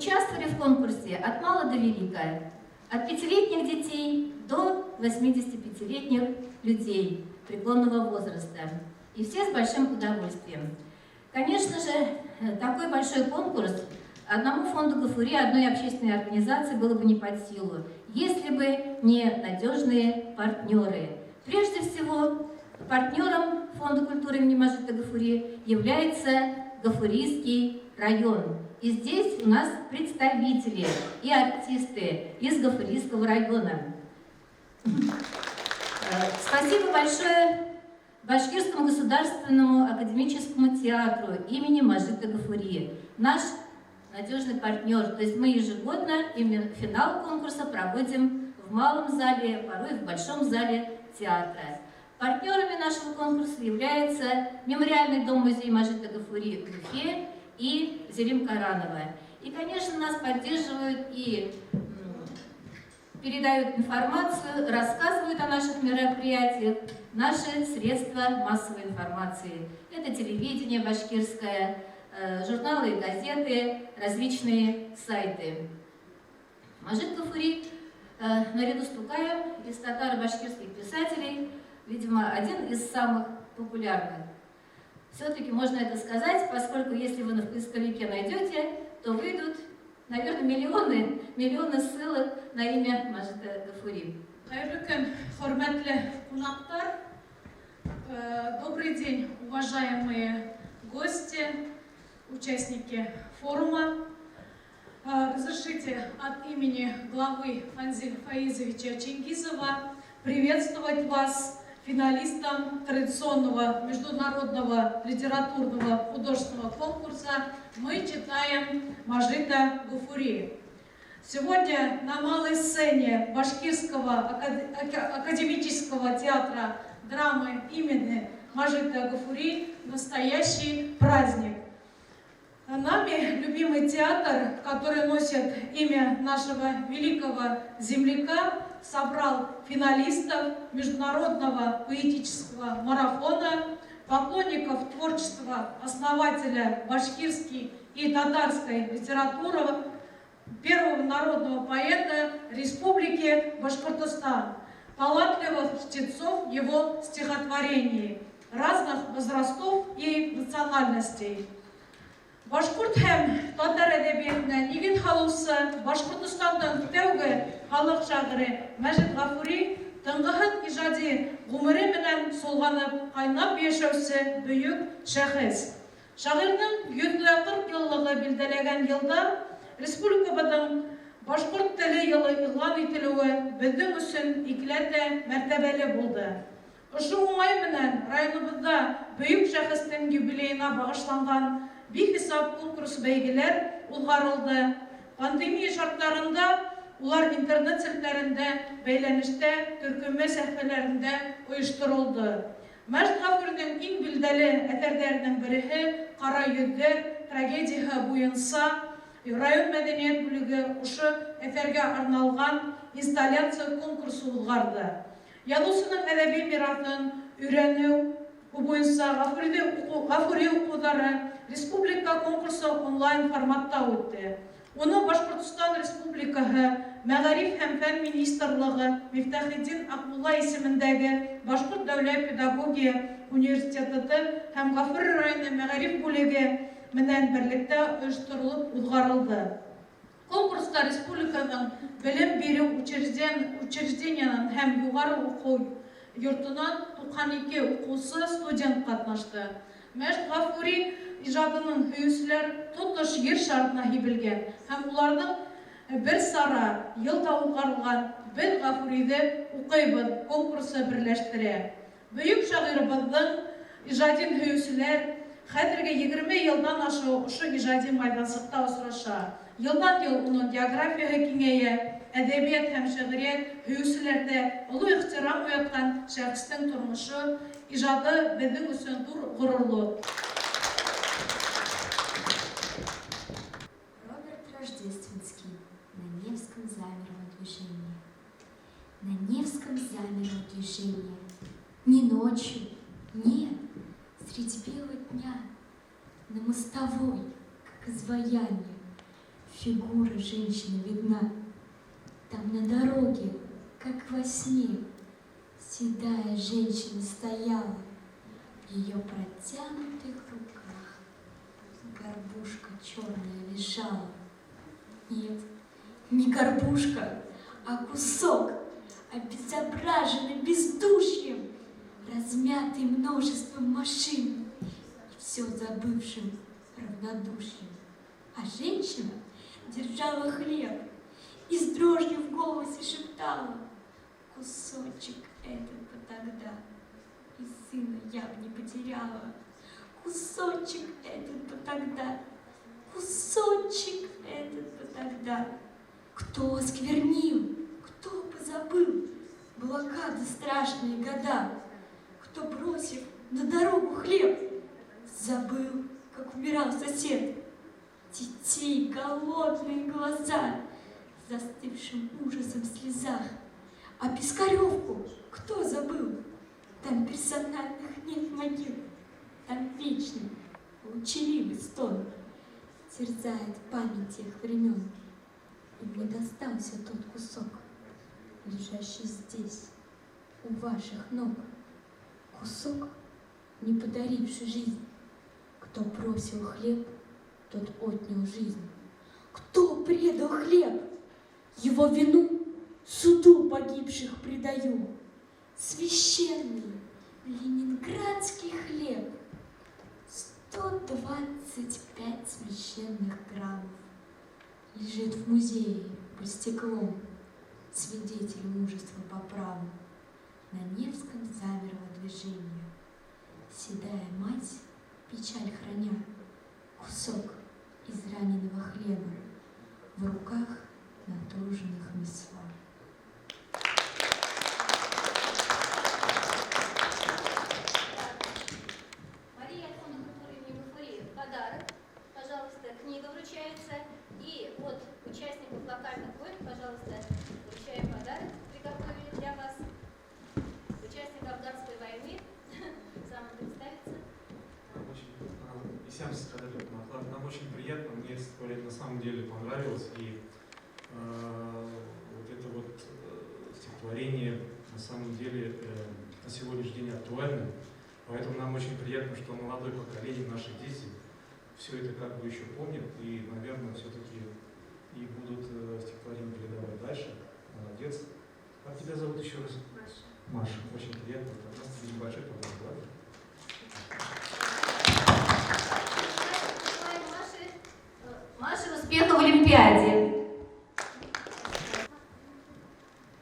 Участвовали в конкурсе от мала до велика, от 5-летних детей до 85-летних людей преклонного возраста. И все с большим удовольствием. Конечно же, такой большой конкурс одному фонду Гафури, одной общественной организации было бы не под силу, если бы не надежные партнеры. Прежде всего, партнером Фонда культуры имени Мажита Гафури является Гафурийский район. И здесь у нас представители и артисты из Гафурийского района. Спасибо большое Башкирскому государственному академическому театру имени Мажита Гафури. Наш надежный партнер. То есть мы ежегодно именно финал конкурса проводим в малом зале, порой в большом зале театра. Партнерами нашего конкурса являются Мемориальный дом-музей Мажита Гафури в Уфе и Зелим Каранова. И, конечно, нас поддерживают и передают информацию, рассказывают о наших мероприятиях наши средства массовой информации. Это телевидение башкирское, журналы и газеты, различные сайты. Мажит Гафури, наряду с Тукаем, из татаро-башкирских писателей, видимо, один из самых популярных. Все-таки можно это сказать, поскольку если вы на поисковике найдете, то выйдут, наверное, миллионы, миллионы ссылок на имя Мажита Гафури. Хәйерле көн, хөрмәтле ҡунаҡтар. Добрый день, уважаемые гости, участники форума. Разрешите от имени главы Фанзиль Фаизовича Чингизова приветствовать вас финалистом традиционного международного литературного художественного конкурса «Мы читаем Мажита Гафури». Сегодня на малой сцене Башкирского академического театра драмы имени Мажита Гафури настоящий праздник. Нами любимый театр, который носит имя нашего великого земляка, собрал финалистов международного поэтического марафона, поклонников творчества основателя башкирской и татарской литературы, первого народного поэта Республики Башкортостан, талантливых чтецов его стихотворений разных возрастов и национальностей. Башҡорт һәм татар әҙәбиәтенә нигеҙ һалыусы Башҡортостандың тәүге халыҡ шағиры Мәжит Ғафури тынғыһыҙ ижади ғүмере менән солғанып ҡайнап йәшәүсе бөйөк шәхес. Шағирҙың 140 йыллығы билдәләгән йылда республикабыҙҙың башҡорт теле йылы иғлан ителеүе беҙҙең өсөн икеләтә мәртәбәле булды. Ошо уңай менән районыбыҙҙа бөйөк шәхестең юбилейына бағышланған бихисап конкурс бәйгеләр уҙғарылды. Пандемия шарттарында улар интернет селтәрендә, бәйләнештә, төркөмө сәхифәләрендә ойошторолдо. Мәжит Ғафуриҙың иң билдәле әҫәрҙәренең береһе «Ҡара йөҙҙәр» трагедияһы буйынса район мәҙәниәт бүлеге ошо әҫәргә арналған инсталляция конкурсы уҙғарҙы. Яҙыусының әҙәби мираҫын өйрәнеү буйынса Ғафури уҡыуҙары республика конкурсы онлайн форматта үтте. Уны Башҡортостан Республикаһы Мәғариф һәм фән министрлығы Мифтахетдин Аҡмулла исемендәге Башҡорт дәүләт педагогия университеты һәм Ғафури районы мәғариф бүлеге менән берлектә ойошторолоп уҙғарылды. Конкурста республиканың белем биреү учреждениенән һәм юғары уҡыу йортонан 92 уҡыусы студент ҡатнашты. Мәжит Ғафури ижадының һөйөүселәр тотош ер шарына һибелгән һәм уларҙың бер сара йылда уҙғарылған «Беҙ Ғафуриҙе уҡыйбыҙ» конкурсы берләштерә. Бөйөк шағирыбыҙҙың ижадын һөйөүселәр хәҙерге 20 йылдан ашыу ошо ижади майҙансыҡта осраша. Йылдан йыл уның географияһы киңәйә, әҙәбиәт һәм шиғриәт һөйөүселәрҙә оло ихтирам уятҡан шәхестең тормошо, ижады беҙҙең өсөн ҙур ғорурлыҡ. Роберт Рождественский. На Невском замерло движение. На Невском замерло движение. Не ночью, нет, средь бела дня, на мостовой, как изваяние, Фигура женщины видна. Там на дороге, как во сне, седая женщина стояла. В ее протянутых руках горбушка черная лежала. Нет, не горбушка, а кусок, обезображенный бездушьем, размятый множеством машин и все забывшим равнодушием. А женщина держала хлеб и с дрожью в голосе шептала: кусочек этот бы тогда, и сына я б не потеряла. Кусочек этот бы тогда, кусочек этот бы тогда. Кто осквернил, кто позабыл блокады страшные года, кто, бросив на дорогу хлеб, забыл, как умирал сосед. Детей голодные глаза, застывшим ужасом в слезах. А Пискаревку кто забыл? Там персональных нет могил, там вечный молчаливый стон терзает память тех времен. И мне достался тот кусок, лежащий здесь, у ваших ног. Кусок, не подаривший жизнь. Кто бросил хлеб, тот отнял жизнь. Кто предал хлеб, его вину суду погибших предаю. Священный ленинградский хлеб, 125 священных граммов, лежит в музее под стеклом, свидетель мужества по праву. На Невском замерло движение. Седая мать, печаль храня, кусок израненного хлеба в руках натруженных несла. Мария от фонда культуры имени Гафури подарок. Пожалуйста, книга вручается. И от участников локальных войн, пожалуйста, вручаем подарок. Приготовили для вас. Участник афганской войны. Сам он представится. Нам очень приятно, мне это стихотворение на самом деле понравилось, и вот это вот стихотворение на самом деле на сегодняшний день актуально, поэтому нам очень приятно, что молодое поколение, наши дети, все это как бы еще помнят и, наверное, все-таки и будут стихотворение передавать дальше. Молодец. Как тебя зовут еще раз? Маша. Маша, очень приятно. От нас тебе небольшой подарок, ладно? Маше успеха в Олимпиаде.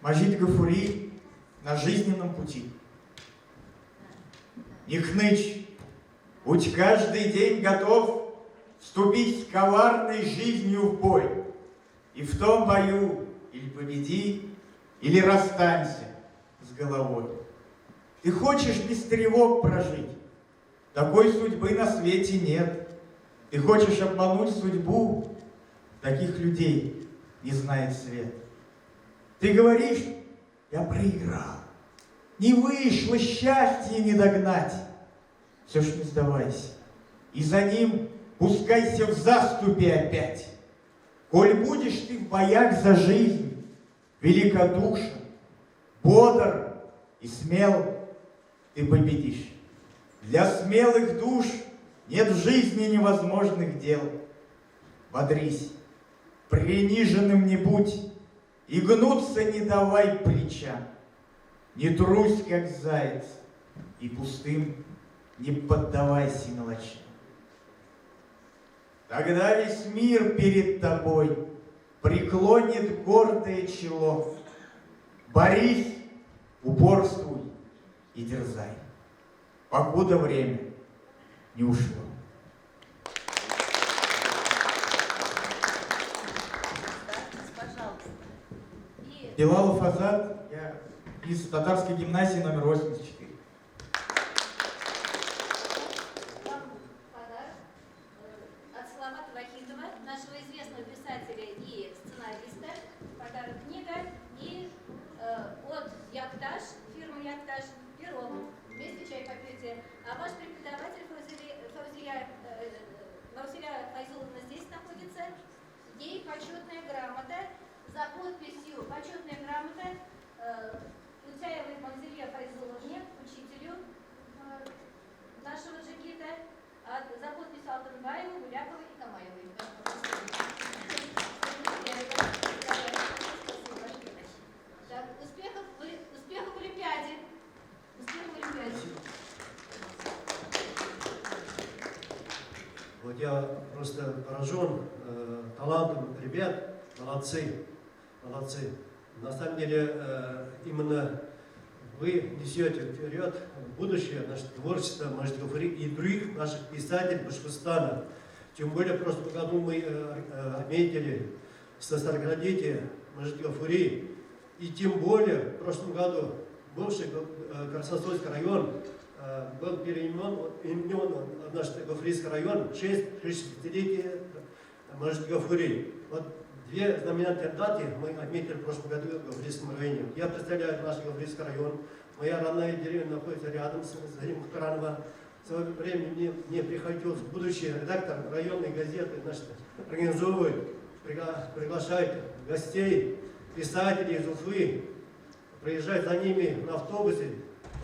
Мажит Гафури на жизненном пути. Не хнычь, будь каждый день готов вступить с коварной жизнью в бой. И в том бою или победи, или расстанься с головой. Ты хочешь без тревог прожить? Такой судьбы на свете нет. Ты хочешь обмануть судьбу? Таких людей не знает свет. Ты говоришь, я проиграл. Не вышло, счастье не догнать. Все ж не сдавайся. И за ним пускайся в заступе опять. Коль будешь ты в боях за жизнь, великодушен, бодр и смел, ты победишь. Для смелых душ нет в жизни невозможных дел. Бодрись, приниженным не будь, и гнуться не давай плечам. Не трусь, как заяц, и пустым не поддавайся мелочам. Тогда весь мир перед тобой преклонит гордое чело. Борись, упорствуй и дерзай, покуда время не ушло. Пожалуйста. Билалов Азат, я из татарской гимназии номер 84. Вам подарок от Саламата Вахидова, нашего известного писателя и сценариста. Подарок книга. И от Якташ, фирмы Якташ, пирог. Вместе чай попьете. А ваш преподаватель Фаузия Файзуловна здесь находится. Ей, пожалуйста. Достаются Алтынбаеву, Гуляковой и Камаевой. Так, успехов, успехов в Олимпиаде! Успехов в Олимпиаде! Вот я просто поражен талантом ребят. Молодцы, молодцы. На самом деле, именно вы несете вперед будущее, наше творчество, Мажит Гафури и других наших писателей Башкортостана. Тем более, в прошлом году мы отметили 140-летие Мажит Гафури. И тем более, в прошлом году бывший Красносольский район был переименован в наш Гафурийский район в честь 60-летия Мажит Гафури. Вот две знаменательные даты мы отметили в прошлом году в Гафурийском районе. Я представляю наш Гафурийский район. Моя родная деревня находится рядом с Зелимханово. В свое время мне приходилось, будучи редактором районной газеты, организовывать, приглашать гостей, писателей из Уфы, приезжать за ними на автобусе,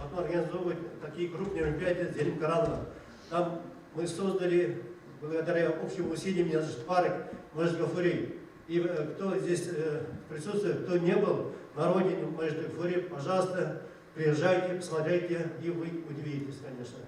потом организовывать такие крупные мероприятия Зелимкаранова. Там мы создали, благодаря общим усилиям, наш парк Мажит Гафури. И кто здесь присутствует, кто не был на родине Мажит Гафури, пожалуйста, приезжайте, посмотрите, и вы удивитесь, конечно.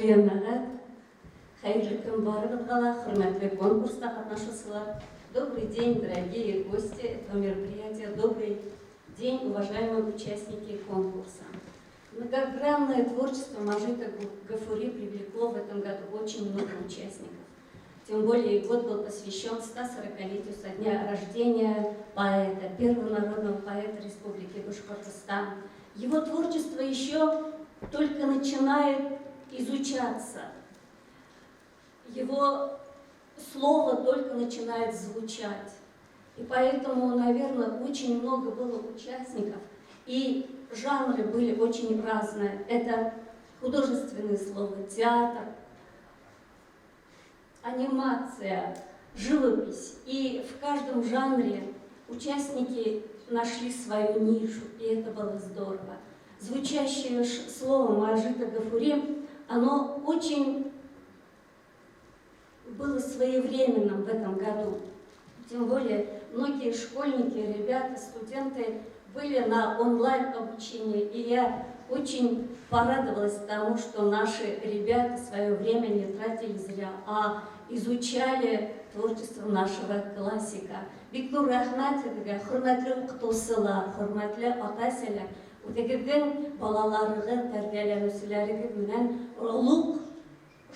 Хөрмәтле йәмәғәт, хәйерле көн барығыҙға ла, хөрмәтле конкурста ҡатнашыусылар. Добрый день, дорогие гости этого мероприятия. Добрый день, уважаемые участники конкурса. Многогранное творчество Мажита Гафури привлекло в этом году очень много участников. Тем более год был посвящен 140-летию со дня рождения поэта, первого народного поэта Республики Башкортостан. Его творчество еще только начинает изучаться. Его слово только начинает звучать. И поэтому, наверное, очень много было участников, и жанры были очень разные. Это художественное слово, театр, анимация, живопись. И в каждом жанре участники нашли свою нишу, и это было здорово. Звучащее слово Мажита Гафури, оно очень было своевременным в этом году. Тем более многие школьники, ребята, студенты были на онлайн-обучении, и я очень порадовалась тому, что наши ребята свое время не тратили зря, а изучали творчество нашего классика. Бик ҙур рәхмәт һеҙгә, хөрмәтле уҡытыусылар, хөрмәтле ата-әсәләр, үҙегеҙҙең балаларығыҙ, тәрбиәләнеүселәрегеҙ менән олуғ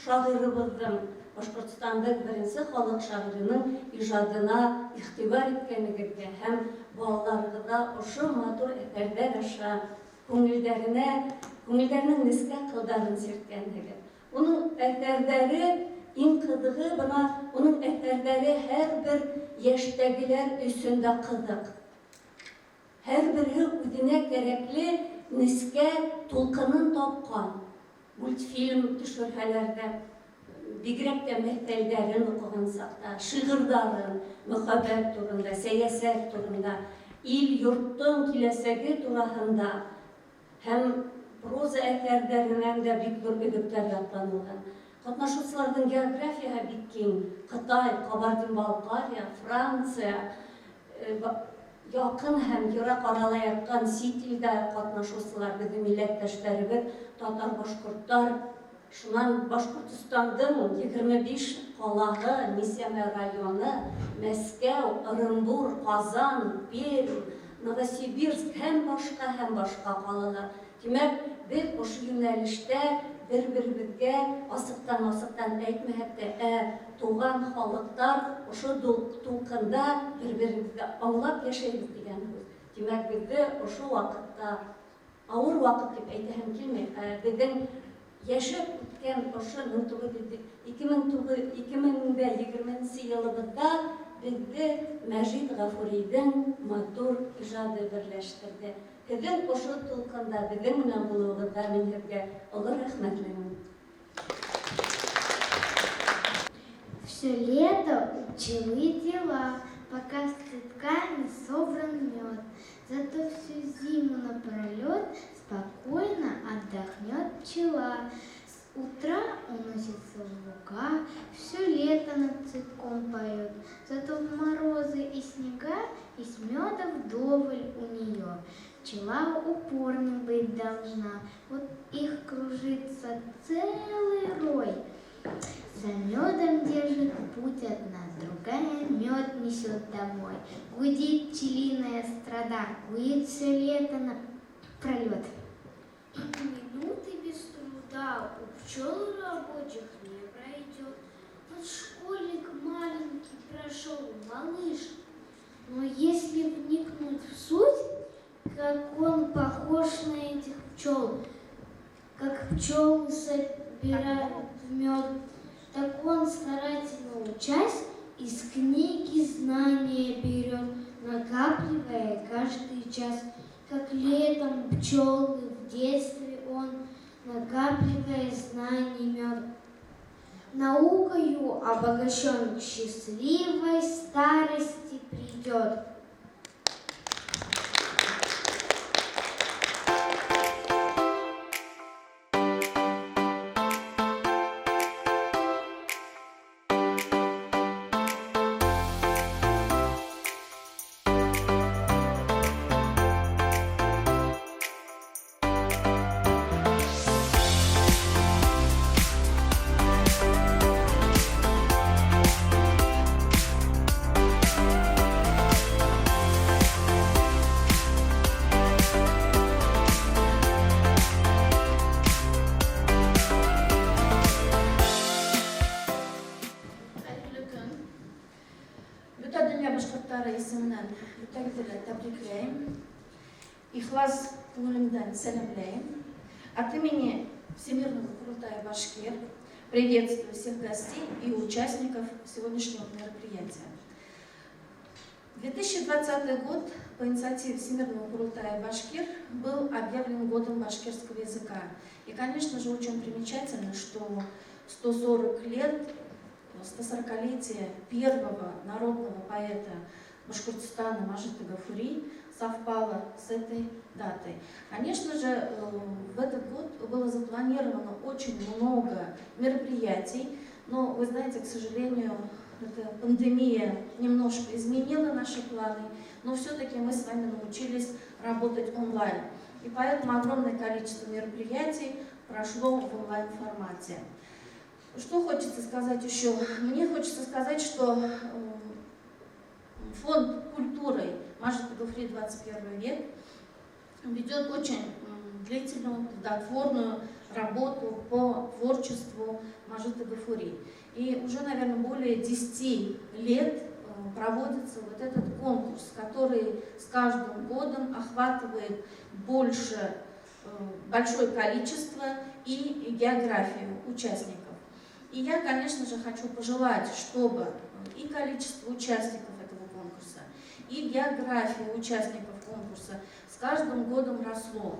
шағирыбыҙҙың, Башҡортостандың беренсе халыҡ шағирының ижадына иғтибар иткәнегеҙгә һәм балаларығыҙға ошо матур әҫәрҙәр аша күңелдәренә, күңелдәренең нескә ҡылдарын сирткәнһегеҙ. Уның әҫәрҙәре иң ҡыҙығы бына уның әҫәрҙәре һәр бер йәштәгеләр өсөн дә ҡыҙыҡ. Һәр береһе үҙенә кәрәкле нескә тулҡынын тапҡан. Мультфильм төшөрһәләр ҙә, бигерәк тә мәҫәлдәрен уҡыған саҡта, шиғырҙарын, мөхәббәт турында, сәйәсәт турында, ил-йорттоң киләсәге тураһында һәм проза әҫәрҙәренән дә бик ҙур өҙөктәр ятланылған. Ҡатнашыусыларҙың географияһы бик киң. Ҡытай, Ҡабардин-Балҡария, Франция, яҡын һәм йыраҡ арала ятҡан сит илдә ҡатнашыусылар, беҙҙең милләттәштәребеҙ, татар-башҡорттар. Шунан Башҡортостандың 25 ҡалаһы, нисәмә районы, Мәскәү, Ырымбур, Ҡазан, Пермь, Новосибирск һәм башҡа ҡалалар. Тимәк, беҙ ошо йүнәлештә бер-беребеҙгә асыҡтан-асыҡтан әйтмәһәк тә, ә туған халыҡтар ошо тулҡында бер-беребеҙҙе аңлап йәшәйбеҙ тигән һүҙ. Тимәк, беҙҙе ошо ваҡытта, ауыр ваҡыт тип әйтәһем килмәй, ә беҙҙең йәшәп үткән ошо 2020 йылыбыҙҙа беҙҙе Мәжит Ғафуриҙең матур ижады берләштерҙе. Һеҙҙең ошо тулҡында беҙҙең менән булыуығыҙға мин һеҙгә оло рәхмәтлемен. Все лето у пчелы дела, пока с цветками собран мед. Зато всю зиму напролет спокойно отдохнет пчела. С утра уносится в луга, все лето над цветком поет. Зато в морозы и снега, и с меда вдоволь у нее. Пчела упорной быть должна, вот их кружится целый рой. За медом держит путь одна, другая мед несет домой. Гудит пчелиная страда, гудит все лето напролет. Минуты без труда у пчел рабочих не пройдет. Вот школьник маленький прошел, малыш. Но если вникнуть в суть, как он похож на этих пчел, как пчелы собирают мед, так он, старательно учась, из книги знания берет, накапливая каждый час. Как летом пчелы в детстве он, накапливая знаний мед. Наукою обогащен к счастливой старости придет. башҡорттары исеменән бөтәгеҙҙе лә тәбрикләйем. Ихлас күңелемдән сәләмләйем. От имени Всемирного Курултая Башкир приветствую всех гостей и участников сегодняшнего мероприятия. 2020 год по инициативе Всемирного Курултая Башкир был объявлен годом башкирского языка. И, конечно же, очень примечательно, что 140 лет, 140-летие первого народного поэта Башкортостана Мажита Гафури совпало с этой датой. Конечно же, в этот год было запланировано очень много мероприятий, но, вы знаете, к сожалению, эта пандемия немножко изменила наши планы, но все-таки мы с вами научились работать онлайн. И поэтому огромное количество мероприятий прошло в онлайн-формате. Что хочется сказать еще? Мне хочется сказать, что фонд культуры Мажита Гафури 21 век ведет очень длительную, плодотворную работу по творчеству Мажита Гафури. И уже, наверное, более 10 лет проводится вот этот конкурс, который с каждым годом охватывает больше, большое количество и географию участников. И я, конечно же, хочу пожелать, чтобы и количество участников этого конкурса, и география участников конкурса с каждым годом росло.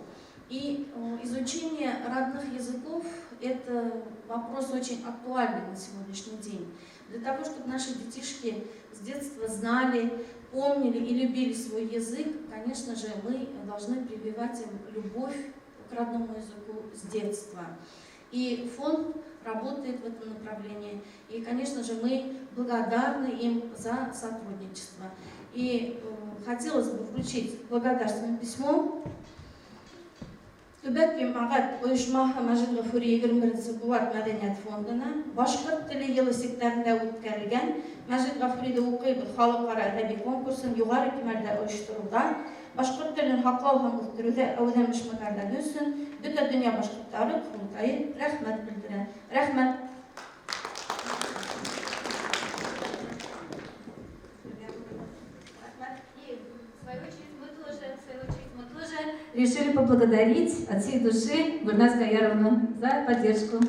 И изучение родных языков – это вопрос очень актуальный на сегодняшний день. Для того, чтобы наши детишки с детства знали, помнили и любили свой язык, конечно же, мы должны прививать им любовь к родному языку с детства. И фонд работает в этом направлении. И, конечно же, мы благодарны им за сотрудничество. И хотелось бы включить благодарственное письмо. Төбәк йәмәғәт ойошмаһы Мәжит Ғафури 21 быуат мәҙәниәт фондына башҡорт теле йылы сиктәрендә үткәрелгән Мәжит Ғафуриҙы уҡыйбыҙ халыҡ-ара әҙәби конкурсын юғары кимәлдә ойоштороуҙа, башҡорт телен һаҡлау һәм үҫтереүҙә әүҙем эшмәкәрләре өсөн бөтә донъя башҡорттары ҡоролтайы рәхмәт белдерә. Рәхмәт. Решили поблагодарить от всей души Гульназ Гаяровну за поддержку.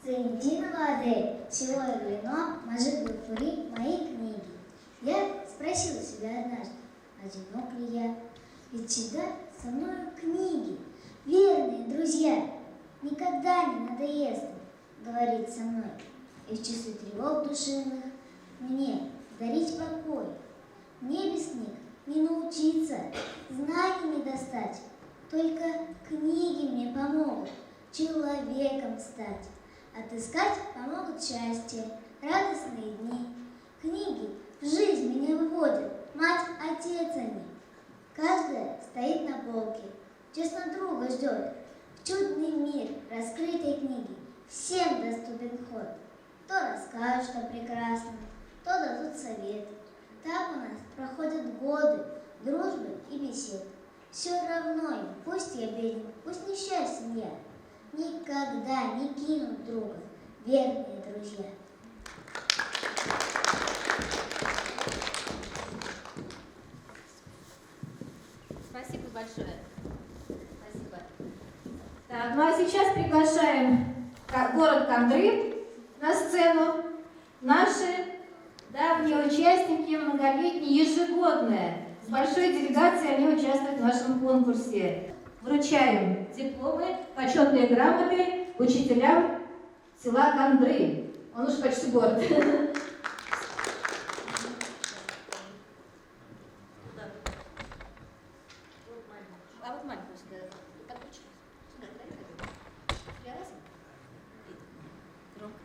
Зайнетдинова Адель, село Иглино, Мажит Гафури, мои книги. Я спросила себя однажды, одинок ли я? Ведь всегда со мною книги, верные друзья. Никогда не надоест им говорить со мной. И в часы тревог душевных мне дарить покой. Мне без книг не научиться, знаний не достать. Только книги мне помогут человеком стать. Отыскать помогут счастье, радостные дни. Книги в жизнь меня выводят, мать, отец они. Каждая стоит на полке, честно друга ждет. В чудный мир раскрытой книги всем доступен ход. То расскажут о прекрасном, то дадут совет. Так у нас проходят годы дружбы и бесед. Все равно им, пусть я беден, пусть несчастен я, никогда не кинут друга верные друзья. Спасибо большое. Спасибо. Так, ну а сейчас приглашаем город Кандры на сцену. Наши давние участники, многолетние, ежегодные. С большой делегацией они участвуют в нашем конкурсе. Вручаем дипломы, почетные грамоты учителям села Кандры. Он уж почти город. А вот маленькую сюда подключи. Сюда, дай. Громко.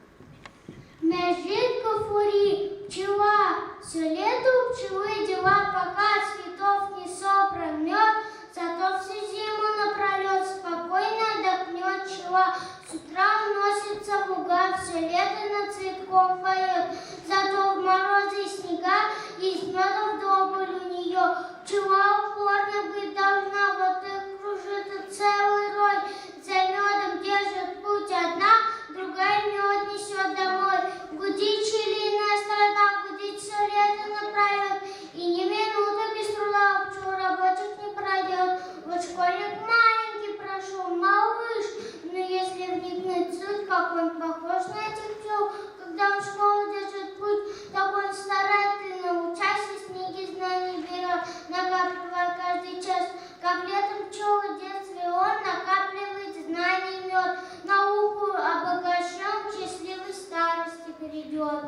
Мажит Гафури, пчела, все лето у пчелы дела, пока цветов не собран мед, зато всю зиму напролет спокойно отдохнет пчела. С утра уносится в луга, все лето над цветком поет, зато в морозы и снега есть меда вдоволь у нее. Пчела упорно быть должна, вот их кружит целый рой, за медом держит путь одна, другая мед несет домой. Гудит пчелиная страна, гудит все лето напролет, и ни минуты без труда у пчел рабочих не пройдет. Вот школьник маленький прошел, малыш, но если вникнуть в суть, как он похож на этих пчел, когда он в школу держит путь, так он старательно, учась из книги знаний берет, накапливая каждый час. Как летом пчелы в детстве он накапливает знаний мед, науку обогащен, к счастливой старости придет.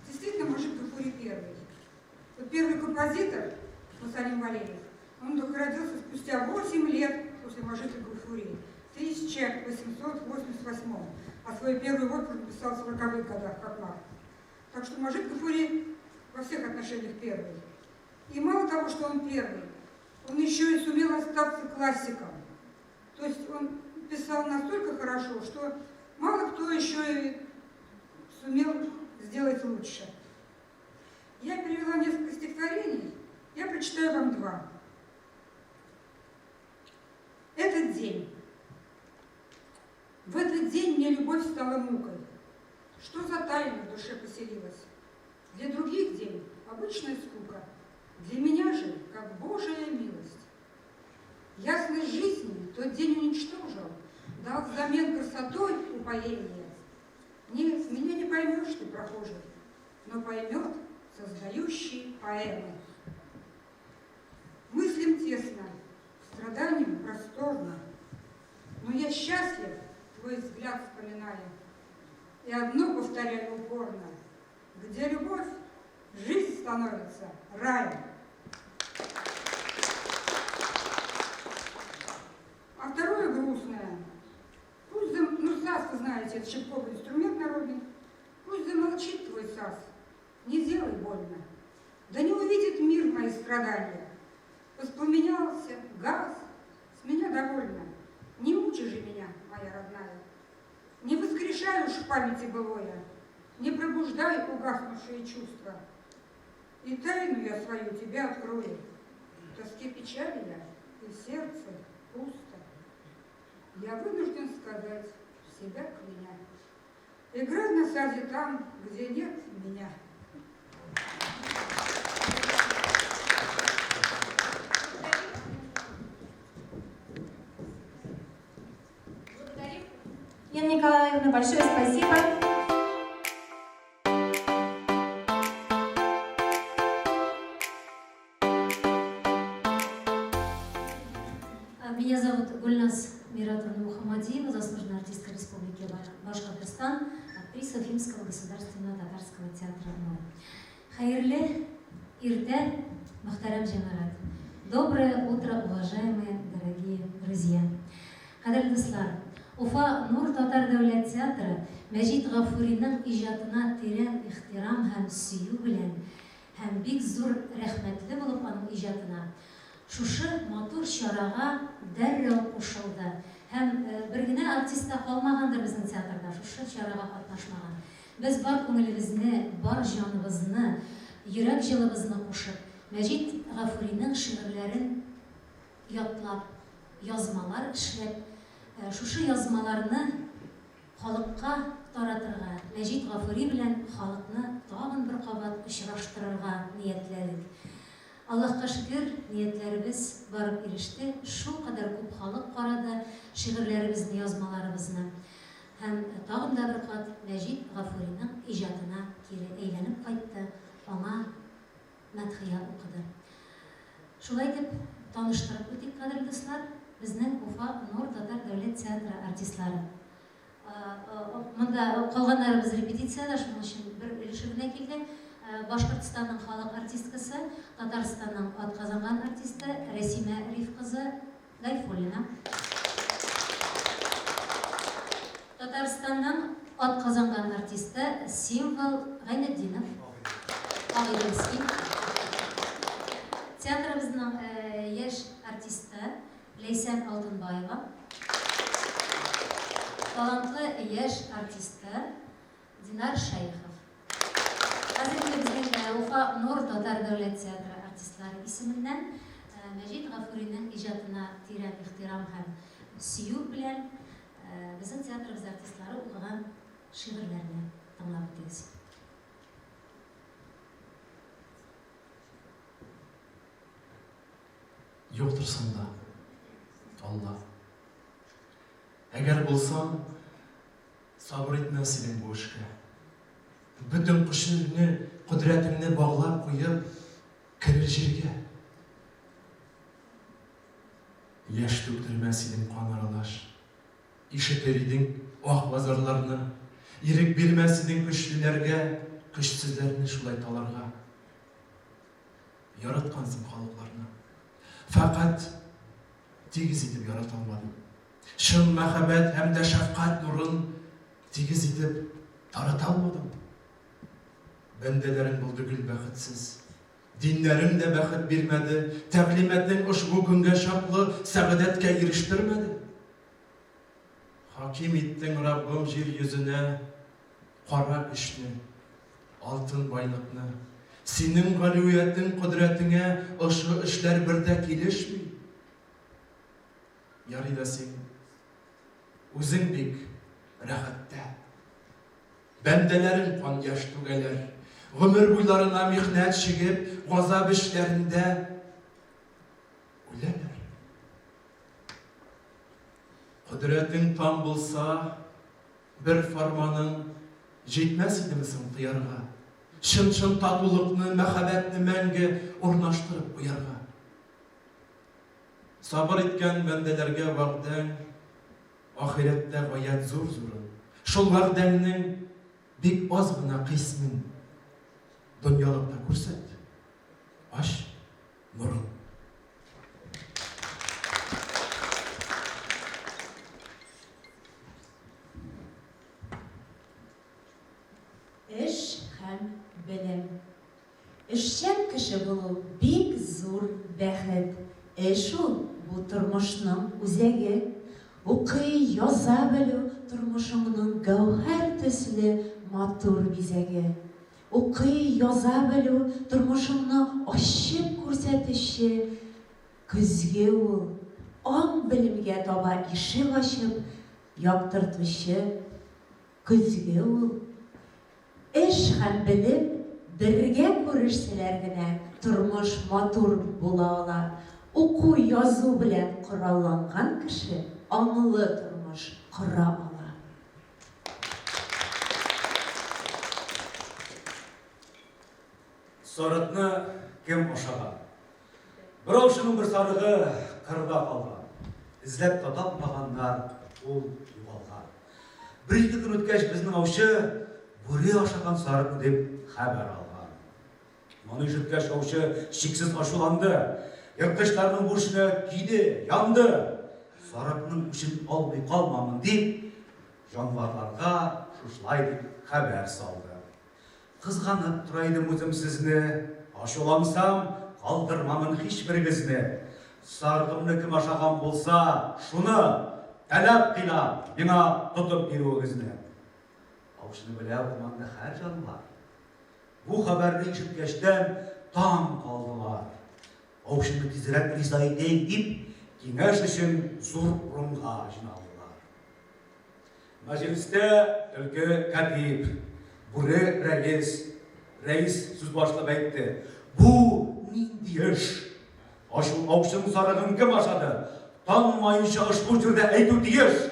Действительно, Мажит Гафури первый. Вот первый композитор, Мусалим Валеев, он только родился спустя 8 лет после Мажита Гафури, в 1888, а свою первую оперу написал в 40-х годах, как Марк. Так что Мажит Гафури во всех отношениях первый. И мало того, что он первый, он еще и сумел остаться классиком. То есть он писал настолько хорошо, что мало кто еще и сумел сделать лучше. Я перевела несколько стихотворений, я прочитаю вам два. Этот день. В этот день мне любовь стала мукой. Что за тайна в душе поселилась? Для других день обычная скука, для меня же, как Божия милость. Ясность жизни тот день уничтожил, дал взамен красотой упоение. Нет, меня не поймешь ты, прохожий, но поймет создающий поэмы. Мыслям тесно, страданиям просторно, но я счастлив, твой взгляд вспоминая, и одно повторяю упорно: где любовь, жизнь становится раем. А второе грустное. Пусть ну, саз, вы знаете, это щипковый инструмент народный. Пусть замолчит твой саз, не делай больно. Да не увидит мир мои страдания. Воспламенялся газ, с меня довольно. Не мучи же меня, моя родная. Не воскрешай уж в памяти былое, не пробуждай угаснувшие чувства. И тайну я свою тебе открою. В тоске печали я, и в сердце пусто. Я вынужден сказать, себя кляня. Играй на саде там, где нет меня. Нина Николаевна, большое спасибо. Меня зовут Гульнас Миратовна Мухаммадиева, заслуженная артистка Республики Башкортостан, актриса Уфимского государственного татарского театра «Нур». Хәйерле иртә, мөхтәрәм җәмәғәт. Доброе утро, уважаемые дорогие друзья. Ҡәҙерле дуҫлар, Уфа Нур татар дәүләт театры Мәҗит Гафуриның иҗатына тирән ихтирам һәм сөю белән һәм бик зур рәхмәтле булып аның иҗатына шушы матур чарага дәррәү кушылды. Һәм бер генә артист та калмагандыр безнең театрда шушы чарага катнашмаган. Без бар күңелебезне, бар җаныбызны, йөрәк җылыбызны кушып, Мәҗит Гафуриның шигырьләрен ятлап, язмалар эшләп, шушы язмаларны халыкка таратырга, Мәҗит Гафури белән халыкны тагын бер кабат очраштырырга ниятләдек. Аллаһка шөкер, ниятләребез барып иреште. Шулкадәр күп халык карады шигырьләребезне, язмаларыбызны. Һәм тагын да бер кат Мәҗит Гафуриның иҗатына кире әйләнеп кайтты, аңа мәдхия укыды. Шулай итеп, таныштырып үтик, кадерле дуслар, безнең Уфа Нур татар дәүләт театры артистлары. Монда калганнарыбыз репетициядә, шуның өчен бер өлеше генә килде. Башкортстанның халык артисткасы, Татарстанның атказанган артисты Рәсимә Риф кызы Гайфуллина. Татарстанның атказанган артисты Символ Гайнетдинов, Агыйдельский. Театрыбызның яшь артисты Ләйсән Алтынбаева. Талантлы яшь артисты Динар Шәехов. Хәзер инде безнең Уфа Нур татар дәүләт театры артистлары исеменнән Мәҗит Гафуриның иҗатына тирән ихтирам һәм сөю белән безнең театрыбыз артистлары укыган шигырьләрне тыңлап үтегез. Юктырсың да, Алла. Әгәр булсаң, сабыр итмәс идең бу эшкә. Бөтен көчеңне, кодрәтеңне баглап куеп, керер җиргә. Яшь түктермәс идең кан аралаш. Ишетер идең ах вә зарларны. Ирек бирмәс идең көчлеләргә, көчсезләрне шулай таларга. Яраткансың халыкларны. Фәкать тигез итеп ярата алмадың. Чын мәхәббәт һәм дә шәфкать нурын тигез итеп тарата алмадың. Бәндәләрең булды гел бәхетсез. Диннәрең дә бәхет бирмәде, тәгълиматең ошбу көнгә чаклы сәгадәткә ирештермәде. Хаким иттең, Раббым, җир йөзенә кара көчне, алтын байлыкны. Синең галүиятең, кодрәтеңә ошо эшләр бер дә килешми. Ярый да син үзең бик рәхәттә. Бәндәләрең кан-яшь түгәләр. Гомер буйларына михнәт чигеп, газап эчләрендә үләләр. Кодрәтең там булса, бер фарманың җитмәс идеме соң тыярга? Чын-чын татулыкны, мәхәббәтне мәңге урнаштырып куярга? Сабыр иткән бәндәләргә вәгъдәң ахирәттә гаять зур-зурын. Шул вәгъдәңнең бик аз гына кыйсмен дөньялыкта күрсәт. Ач нурың. Эш һәм белем. Эшчән кеше булу бик зур бәхет. Эш ул, бу тормышның үзәге. Укый, яза белү, тормышыңның гәүһәр төсле матур бизәге. Укый, яза белү, тормышыңны ачып күрсәтүче көзге ул. Аң-белемгә таба ишек ачып, яктыртучы көзге ул. Эш һәм белем бергә күрешсәләр генә тормыш матур була ала. Уку, язу белән коралланган кеше аңлы тормыш кора ала. Сарыкны кем ашаган? Бер аучының бер сарыгы кырда калган. Эзләп тә тапмаганнар, ул югалган. Бер-ике көн үткәч, безнең аучы бүре ашаган сарыкны дип хәбәр алган. Моны ишеткәч, аучы чиксез ачуланды. Ерткычларның бу эшенә көйде, янды. Сарыкның үчен алмый калмамын дип, җанварларга шушылай дип хәбәр салды. Кызганып тора идем үзем сезне, ачулансам, калдырмамын һичберегезне. Сарыгымны кем ашаган булса, шуны, таләп кыйлам, миңа тотып бирүегезне. Аучыны белә урманда һәр җанвар. Бу хәбәрне ишеткәчтән таң калдылар. Аучыны тизрәк риза итәйек дип, киңәш өчен зур урынга җыйналдылар. Мәҗлестә төлке катип, бүре рәис, рәис сүз башлап әйтте. Бу нинди эш? Ачу аучының сарыгын кем ашады? Танмаенча ошбу җирдә әйтү тиеш.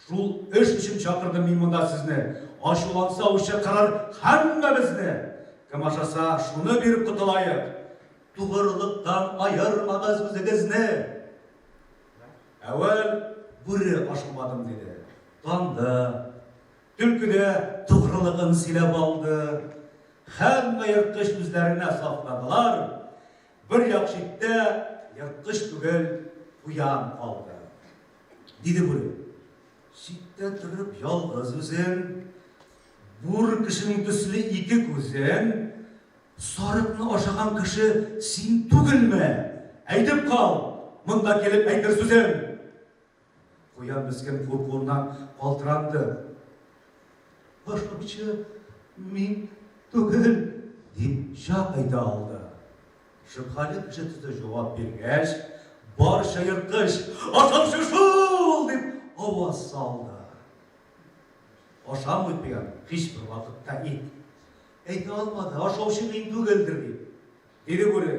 Шул эш өчен чакырдым мин монда сезне. Ачуланса аучы кырыр һәммәбезне. Кем ашаса, шуны биреп котылаек. Тугрылыктан аермагыз үзегезне. Әүвәл бүре ашамадым, диде. Танды. Төлке дә тугрылыгын сөйләп алды. Һәммә ерткыч үзләренә сафладылар. Бер як читтә ерткыч түгел, куян калды. Диде бүре. Читтә торып ялгыз үзең, бур кешенең төсле ике күзең, сарыкны ашаган кеше син түгелме? Әйтеп кал, монда килеп әйтер сүзем. Куян мескен куркуыннан калтыранды. Ашаучы мин түгел, дип чак әйтә алды. Шөбһәле кеше төсле җавап биргәч, барча ерткыч, Ашаучы шул! дип аваз салды. Ашамый куян һичбер вакытта ит. Әйтә алмады, ашаучы мин түгелдер дип. Диде бүре,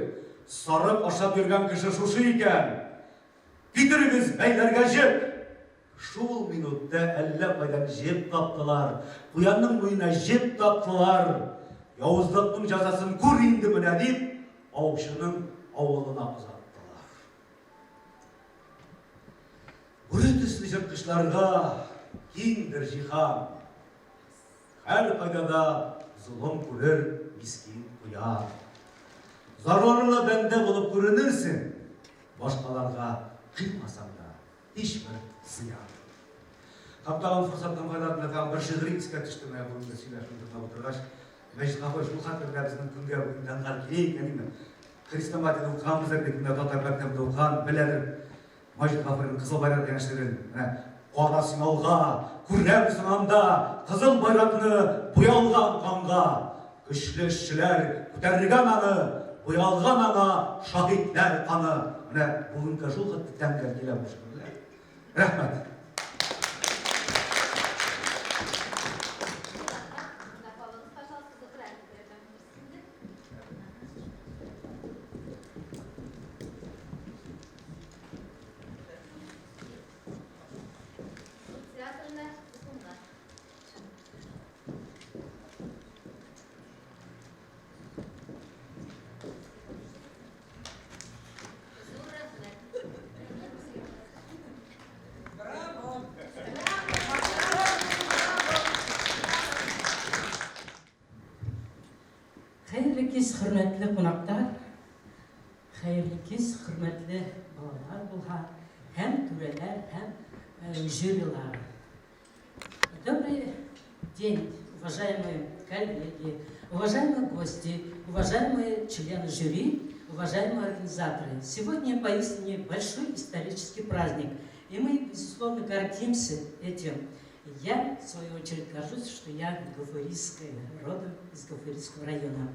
сарык ашап йөргән кеше шушы икән. Китерегез бәйләргә җеп! Шул минутта әллә кайдан җеп таптылар, куянның муенына җеп тактылар. Явызлыкның җәзасын күр инде менә, дип, аучының авылына озаттылар. Бүре төсле җырткычларга киңдер җиһан. Һәркайда да золым күрер мискин куян. Зарарлы бәндә булып күренерсең, башкаларга кыймасаң да һичбер зыян. Һәм тагын форсаттан файдаланып, тагын бер шигъри искә төште менә бүгенге сөйләшүне тыңлап утыргач. Мәҗит Гафури шул хәтле менә безнең көнгә бүген тәнгаль килә икән, димме? Хрестоматияда укыганбыздыр бит, менә татар мәктәбендә укыган, беләдер. Мәҗит Гафуриның Кызыл байрак дигән шигырен. Менә кара синалга, күрәм соң анда кызыл байракны буялган канга. Көчле эшчеләр күтәрелгән аны, буялган аңа шаһитләр каны. Менә бүгенгә шул хәтле тәңгәл килә бу шигырьләр. Рәхмәт. Хәерле кич, хөрмәтле кунаклар, хәерле кич, хөрмәтле балалар булһа, һәм түрәләр, һәм жюрилар. Добрый день, уважаемые коллеги, уважаемые гости, уважаемые члены жюри, уважаемые организаторы. Сегодня поистине большой исторический праздник, и мы, безусловно, гордимся этим. Я, в свою очередь, горжусь, что я гафурийская, родом из Гафурийского района.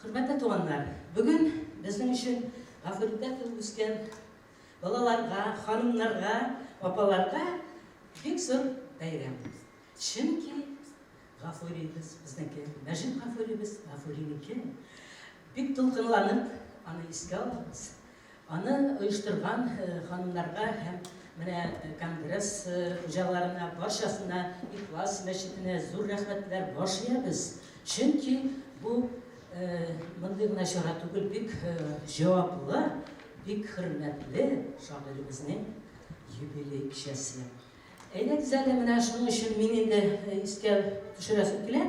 Хөрмәтле туганнар, бүген безнең өчен Гафурида туып үскән балаларга, ханымнарга, апаларга бик зур бәйрәм. Чөнки Гафурибез безнеке, Мәҗит Гафурибез Гафуринеке. Бик дулкынланып аны искә алабыз. Аны оештырган ханымнарга һәм менә конгресс хуҗаларына, барчасына, Ихлас мәчетенә зур рәхмәтләр баш иябез. Чөнки бу Мондый гына чара түгел, бик җаваплы, бик хөрмәтле шагыйребезнең юбилей кичәсе. Әйдәгез әле, менә шуның өчен мин инде искә төшерәсем килә,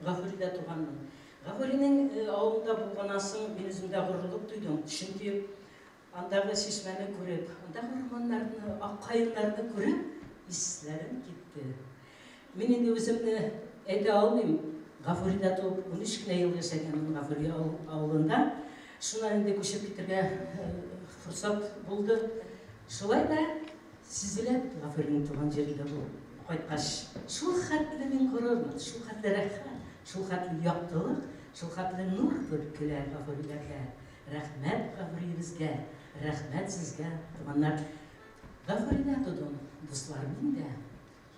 Гафуридә туганмын. Гафуринең авылында булганнан соң мин үземдә горурлык тойдым, чөнки андагы чишмәне күреп, андагы урманнарны, ак каеннарны күреп, исләрем китте. Мин инде үземне әйтә алмыйм, Гафурида туып, 13 кенә ел яшәгәнмен Гафури авылында. Шуннан инде күчеп китергә форсат булды. Шулай да сизелә бит Гафуриның туган җирендә булып кайткач. Шул хәтле мин горурмын, шул хәтле рәхәт, шул хәтле яктылык, шул хәтле нур бөркелә Гафуриләргә. Рәхмәт Гафуриебезгә, рәхмәт сезгә, туганнар. Гафурида тудым, дуслар, мин дә.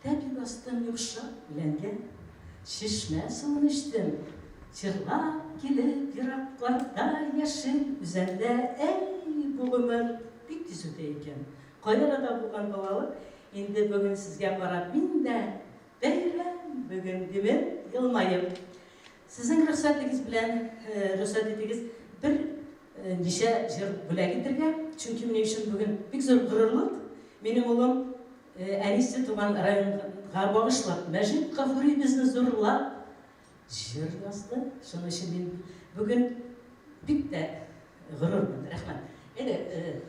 Тәпи бастым йомшак үләнгә, Чишмә суын эчтем. Җырлап килеп еракларда Яшел үзәндә, Әй, бу гомер бик тиз үтә икән. Кай арада булган балалык, Инде бүген сезгә карап мин дә Бәйрәм бүген, димен елмаеп. Сезнең рөхсәтегез белән, рөхсәт итегез, бер ничә җыр бүләк итергә, чөнки минем өчен бүген бик зур горурлык. Минем улым әнисе туган районга багышлап, Мәҗит Гафури безне зурлап җыр язды. Шуның өчен мин бүген бик тә горурмын. Рәхмәт. Әйдә,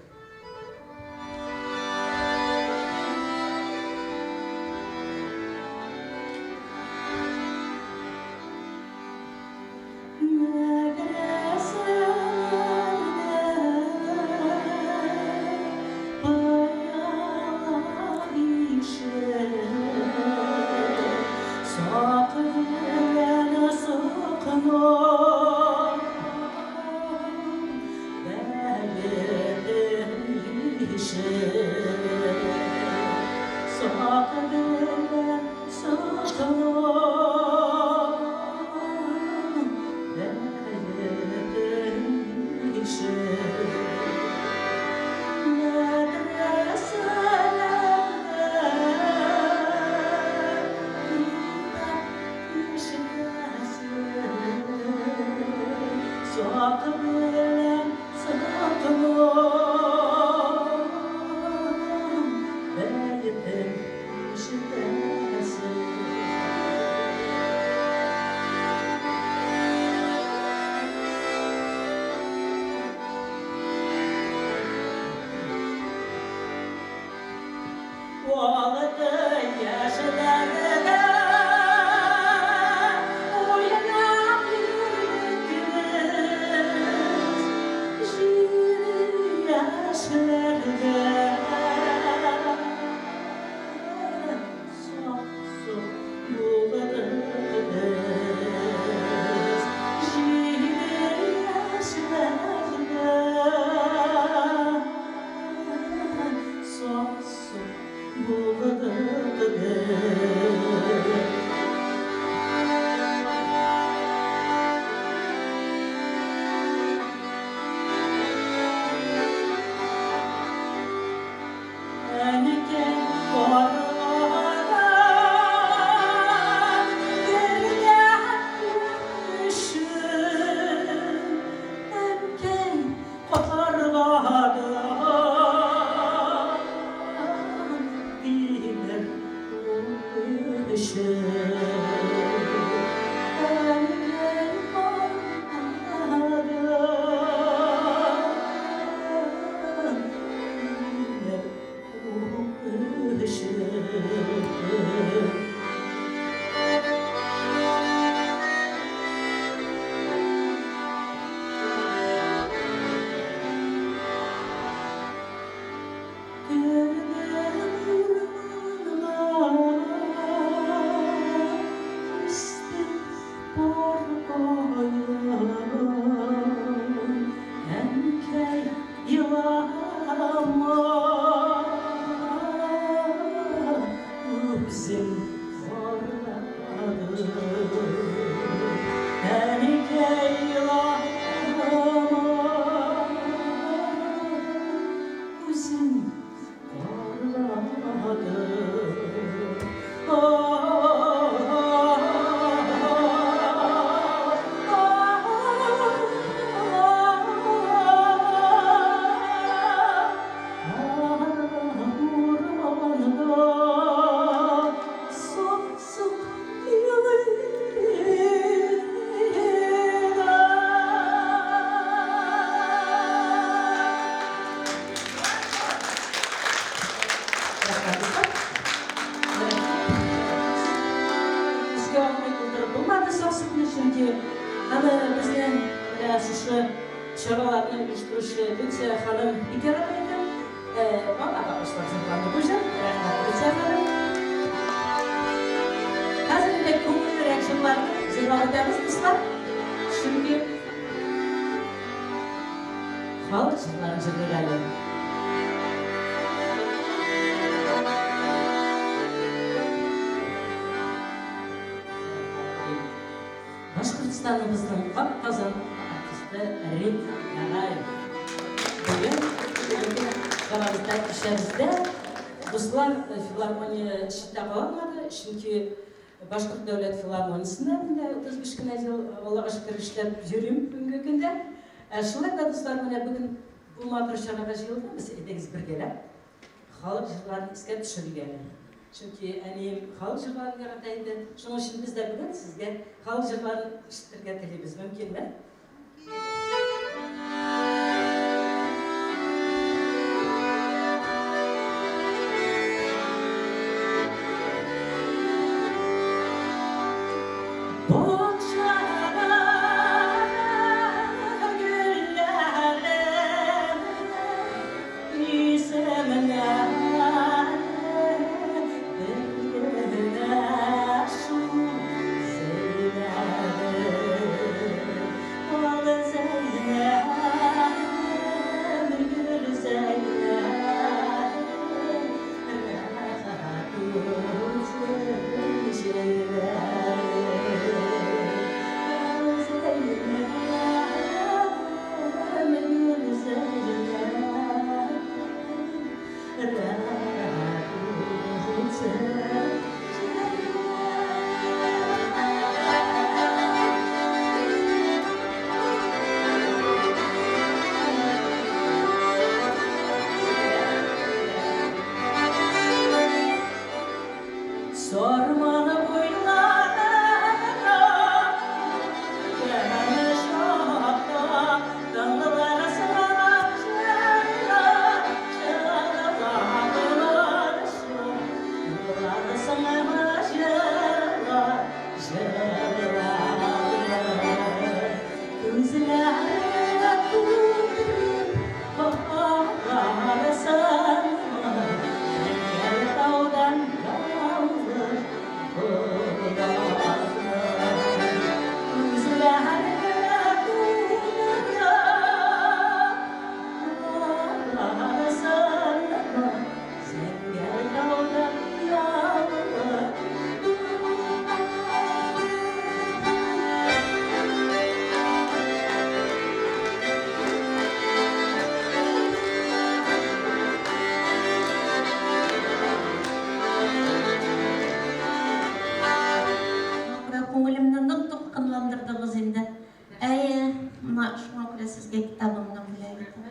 Һәм безнең менә шушы чараларны оештыручы Люция ханым бик ярата икән. Аңа багышлап җырланды бу җыр. Рәхмәт, Люция ханым. Хәзер инде күңеллерәк җырларны җырлап үтәбез, дуслар. Чөнки халык җырларын җырлыйк әле. Башкортстаныбызның атказанган артисты Рим Яраев. Бүген бүгенге чарабызда, кичәбездә, дуслар, филармония читтә кала алмады, чөнки Башкорт дәүләт филармониясендә мин дә 35 кенә ел, Аллага шөкер, эшләп йөрим бүгенге көндә. Ә шулай да, дуслар, менә бүген бу матур чарага җыелдык без, әйдәгез бергәләп халык җырларын искә төшерик әле. Чөнки әнием халык җырларын ярата иде. Шуның өчен без дә бүген сезгә халык җырларын ишетергә телибез. Мөмкинме? Бакчада гөлләрем исемнәре бер генә шул Зәйнәбем, ал Зәйнәбем, гөл Зәйнәбем, рәхәт үтсен җәйләрем. Ал Зәйнәбем, гөл Зәйнәбем, рәхәт үтсен Сарман буйларында йөргән чакта тыңларсың җырлар, җырладылар шул, тыңларсың җырлар, җырладылар. Күзләреңә тутырып карарсың, Зәңгәр таудан ялгыз боланны. Күзләреңә тутырып карарсың, Зәңгәр таудан ялгыз. Шуңа күңелемне нык дулкынландырдыгыз инде. Әйе, менә шуңа күрә сезгә китабымны бүләк итәм.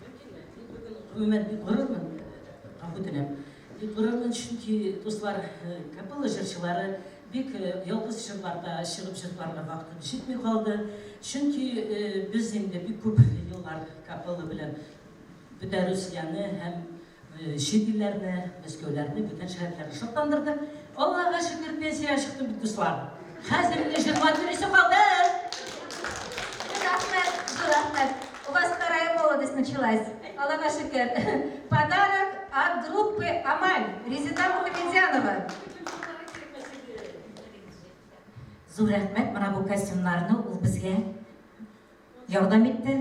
Мөмкинме? Мин бүген гомумән бик горурмын, гафу үтенәм. Бик горурмын, чөнки, дуслар, капелла җырчылары бик ялгыз җырларда чыгып җырларга вакытым җитми калды. Чөнки без инде бик күп еллар капелла белән бөтә Русияне һәм чит илләрне, Мәскәүләрне, бүтән шәһәрләрне шатландырдык. Аллага шөкер, пенсиягә чыктым бит, дуслар. Хәзер инде җырлап йөрисе калды. Рәхмәт, зур рәхмәт. У вас вторая молодость началась. Аллага шөкер. Подарок от группы «Амаль». Резида Мухамедянова. Зур рәхмәт, менә бу костюмнарны ул безгә ярдәм итте,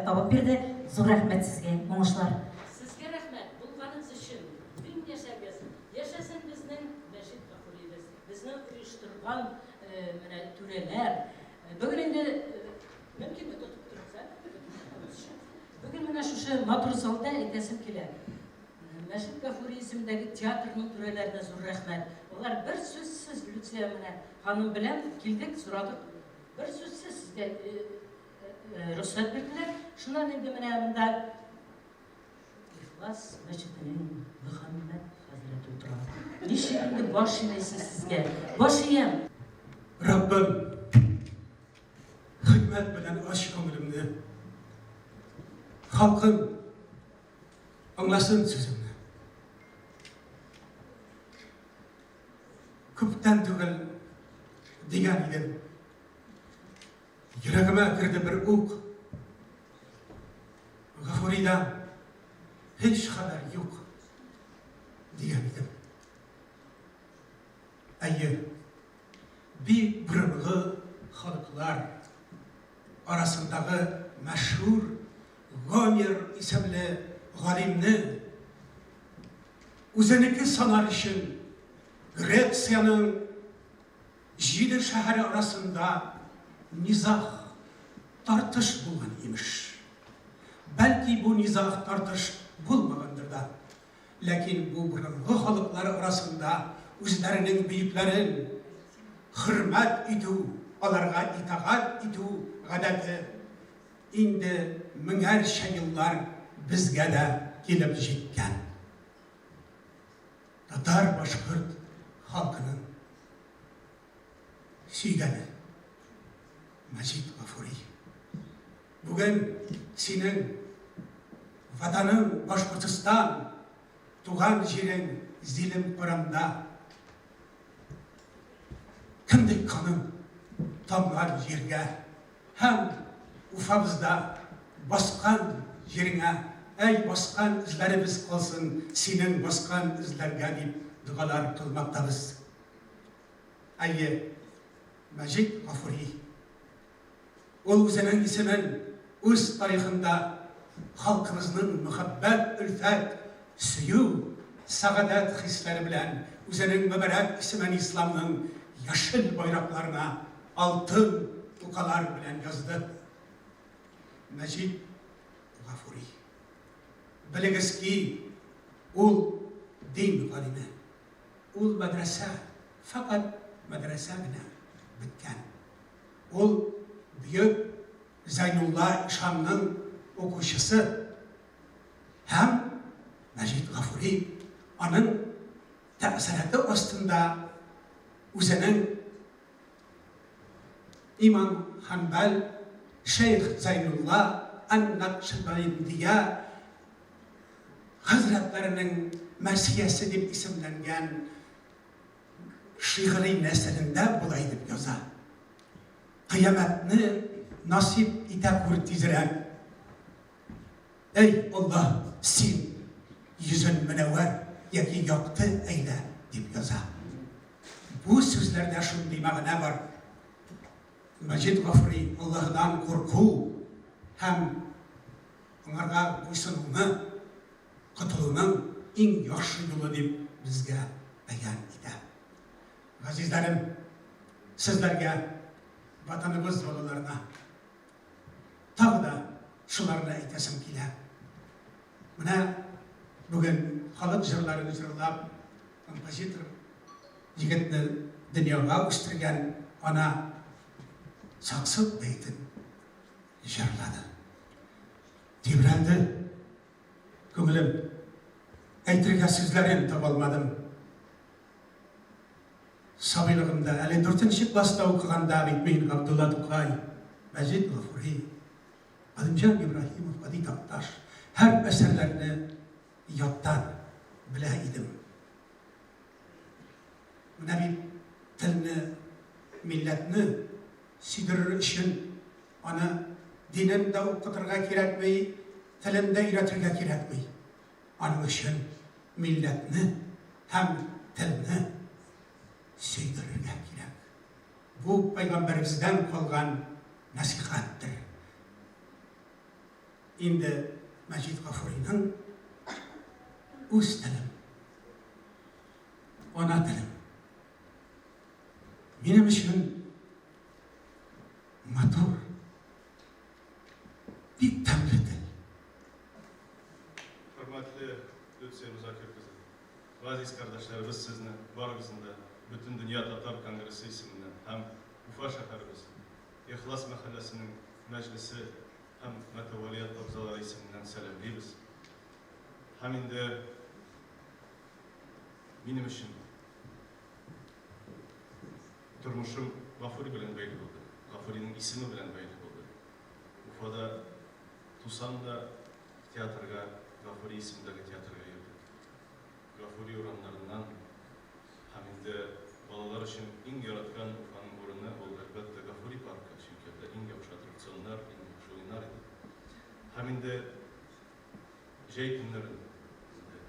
табып бирде. Зур рәхмәт сезгә, уңышлар. Сезгә рәхмәт, булганыгыз өчен. Мең яшәгез. Яшәсен безнең Мәҗит Гафуриебез. Безне оештырган менә түрәләр. Бүген инде мөмкинме тотып торыгыз, ә? Бүген менә шушы матур залда әйтәсем килә. Мәҗит Гафури исемендәге театрның түрәләренә зур рәхмәт. Алар бер сүзсез Люция менә ханым белән килдек, сорадык. Бер сүзсез сезгә рөхсәт бирделәр. Шуннан инде менә монда Ихлас мәчетенең Мөхәммәд хәзрәте утыра. Ничек инде баш имәйсез сезгә? Баш иям. Раббым, хикмәт белән ач күңелемне. Халкым аңласын сүземне. Күптән түгел дигән идем. Йөрәгемә керде бер ук. Гафуридан һич хәбәр юк, дигән идем. Әйе, бик борынгы халыклар арасындагы мәшһүр Гомер исемле галимне үзенеке санар өчен Грециянең җиде шәһәре арасында низаг, тартыш булган, имеш. Бәлки бу низаг, тартыш булмагандыр да. Ләкин бу борынгы халыклар арасында үзләренең бөекләрен хөрмәт итү, аларга итагать итү гадәте инде меңәрчә еллар безгә дә килеп җиткән. Татар-башкорт халкының сөйгәне Мәҗит Гафури. Бүген синең Ватаның Башкортстан, туган җирең Зилем Каранда кендек каның тамган җиргә һәм Уфабызда баскан җиреңә, әй, баскан эзләребез калсын синең баскан эзләргә дип догалар кылмактабыз. Әйе, Мәҗит Гафури. Ул үзенең исемен үз тарихында халкыбызның мөхәббәт, өлфәт, сөю, сәгадәт хисләре белән үзенең мөбарәк исемен исламның яшел байракларына алтын тукалар белән язды. Мәҗит Гафури. Белегез ки, ул дин галиме. Ул мәдрәсә, фәкать мәдрәсә генә беткән. Ул бөек Зәйнулла ишанның укучысы һәм Мәҗит Гафури аның тәэсирате астында үзенең Имам Хәнбәл, Шәех Зәйнулла ән-Нәкшбәндия хәзрәтләренең мәрсиясе дип исемләнгән шигъри нәсерендә болай дип яза. Кыямәтне насыйп итә күр тизрәк. Әй, Аллаһ, син йөзен мөнәвәр яки якты әйлә, дип яза. Бу сүзләрдә шундый мәгънә бар. Мәҗит Гафури Аллаһыдан курку һәм аңарга буйсынуны котылуның иң яхшы юлы дип безгә бәян итә. Газизләрем, сезләргә, Ватаныбыз балаларына тагы да шуларны әйтәсем килә. Менә бүген халык җырларын җырлап, композитор егетне дөньяга үстергән ана Саксык бәетен җырлады. Тибрәнде күңелем. Әйтергә сүзләрен таба алмадым. Сабыйлыгымда, әле дүртенче класста укыганда бит мин Габдулла Тукай, Мәҗит Гафури, Галимҗан Ибраһимов, Һади Такташ һәр әсәрләрне яттан белә идем. Менә бит телне, милләтне сөйдерер өчен аны динен дә укытырга кирәкми, телен дә өйрәтергә кирәкми. Аның өчен милләтне һәм телне сөйдерергә кирәк. Бу пәйгамбәребездән калган нәсыйхәттер. Инде Мәҗит Гафуриның үз телем, ана телем. Минем өчен матур, бик тәмле тел. Хөрмәтле Люция Мөзакир кызы, газиз кардәшләребез сезне барыгызны да Бөтендөнья татар конгрессы исеменнән һәм Уфа шәһәребез Ихлас мәхәлләсенең мәҗлесе һәм мөтәвәлият әгъзалары исеменнән сәламлибез. Һәм инде минем өчен тормышым Гафури белән бәйле булды. Гафуриның исеме белән бәйле булды. Уфада тусам да, театрга, Гафури исемендәге театрга йөрдек. Гафури урамнарыннан һәм инде балалар өчен иң яраткан Уфаның урыны ул, әлбәттә, Гафури паркы, чөнки анда иң яхшы Җәй көннәрен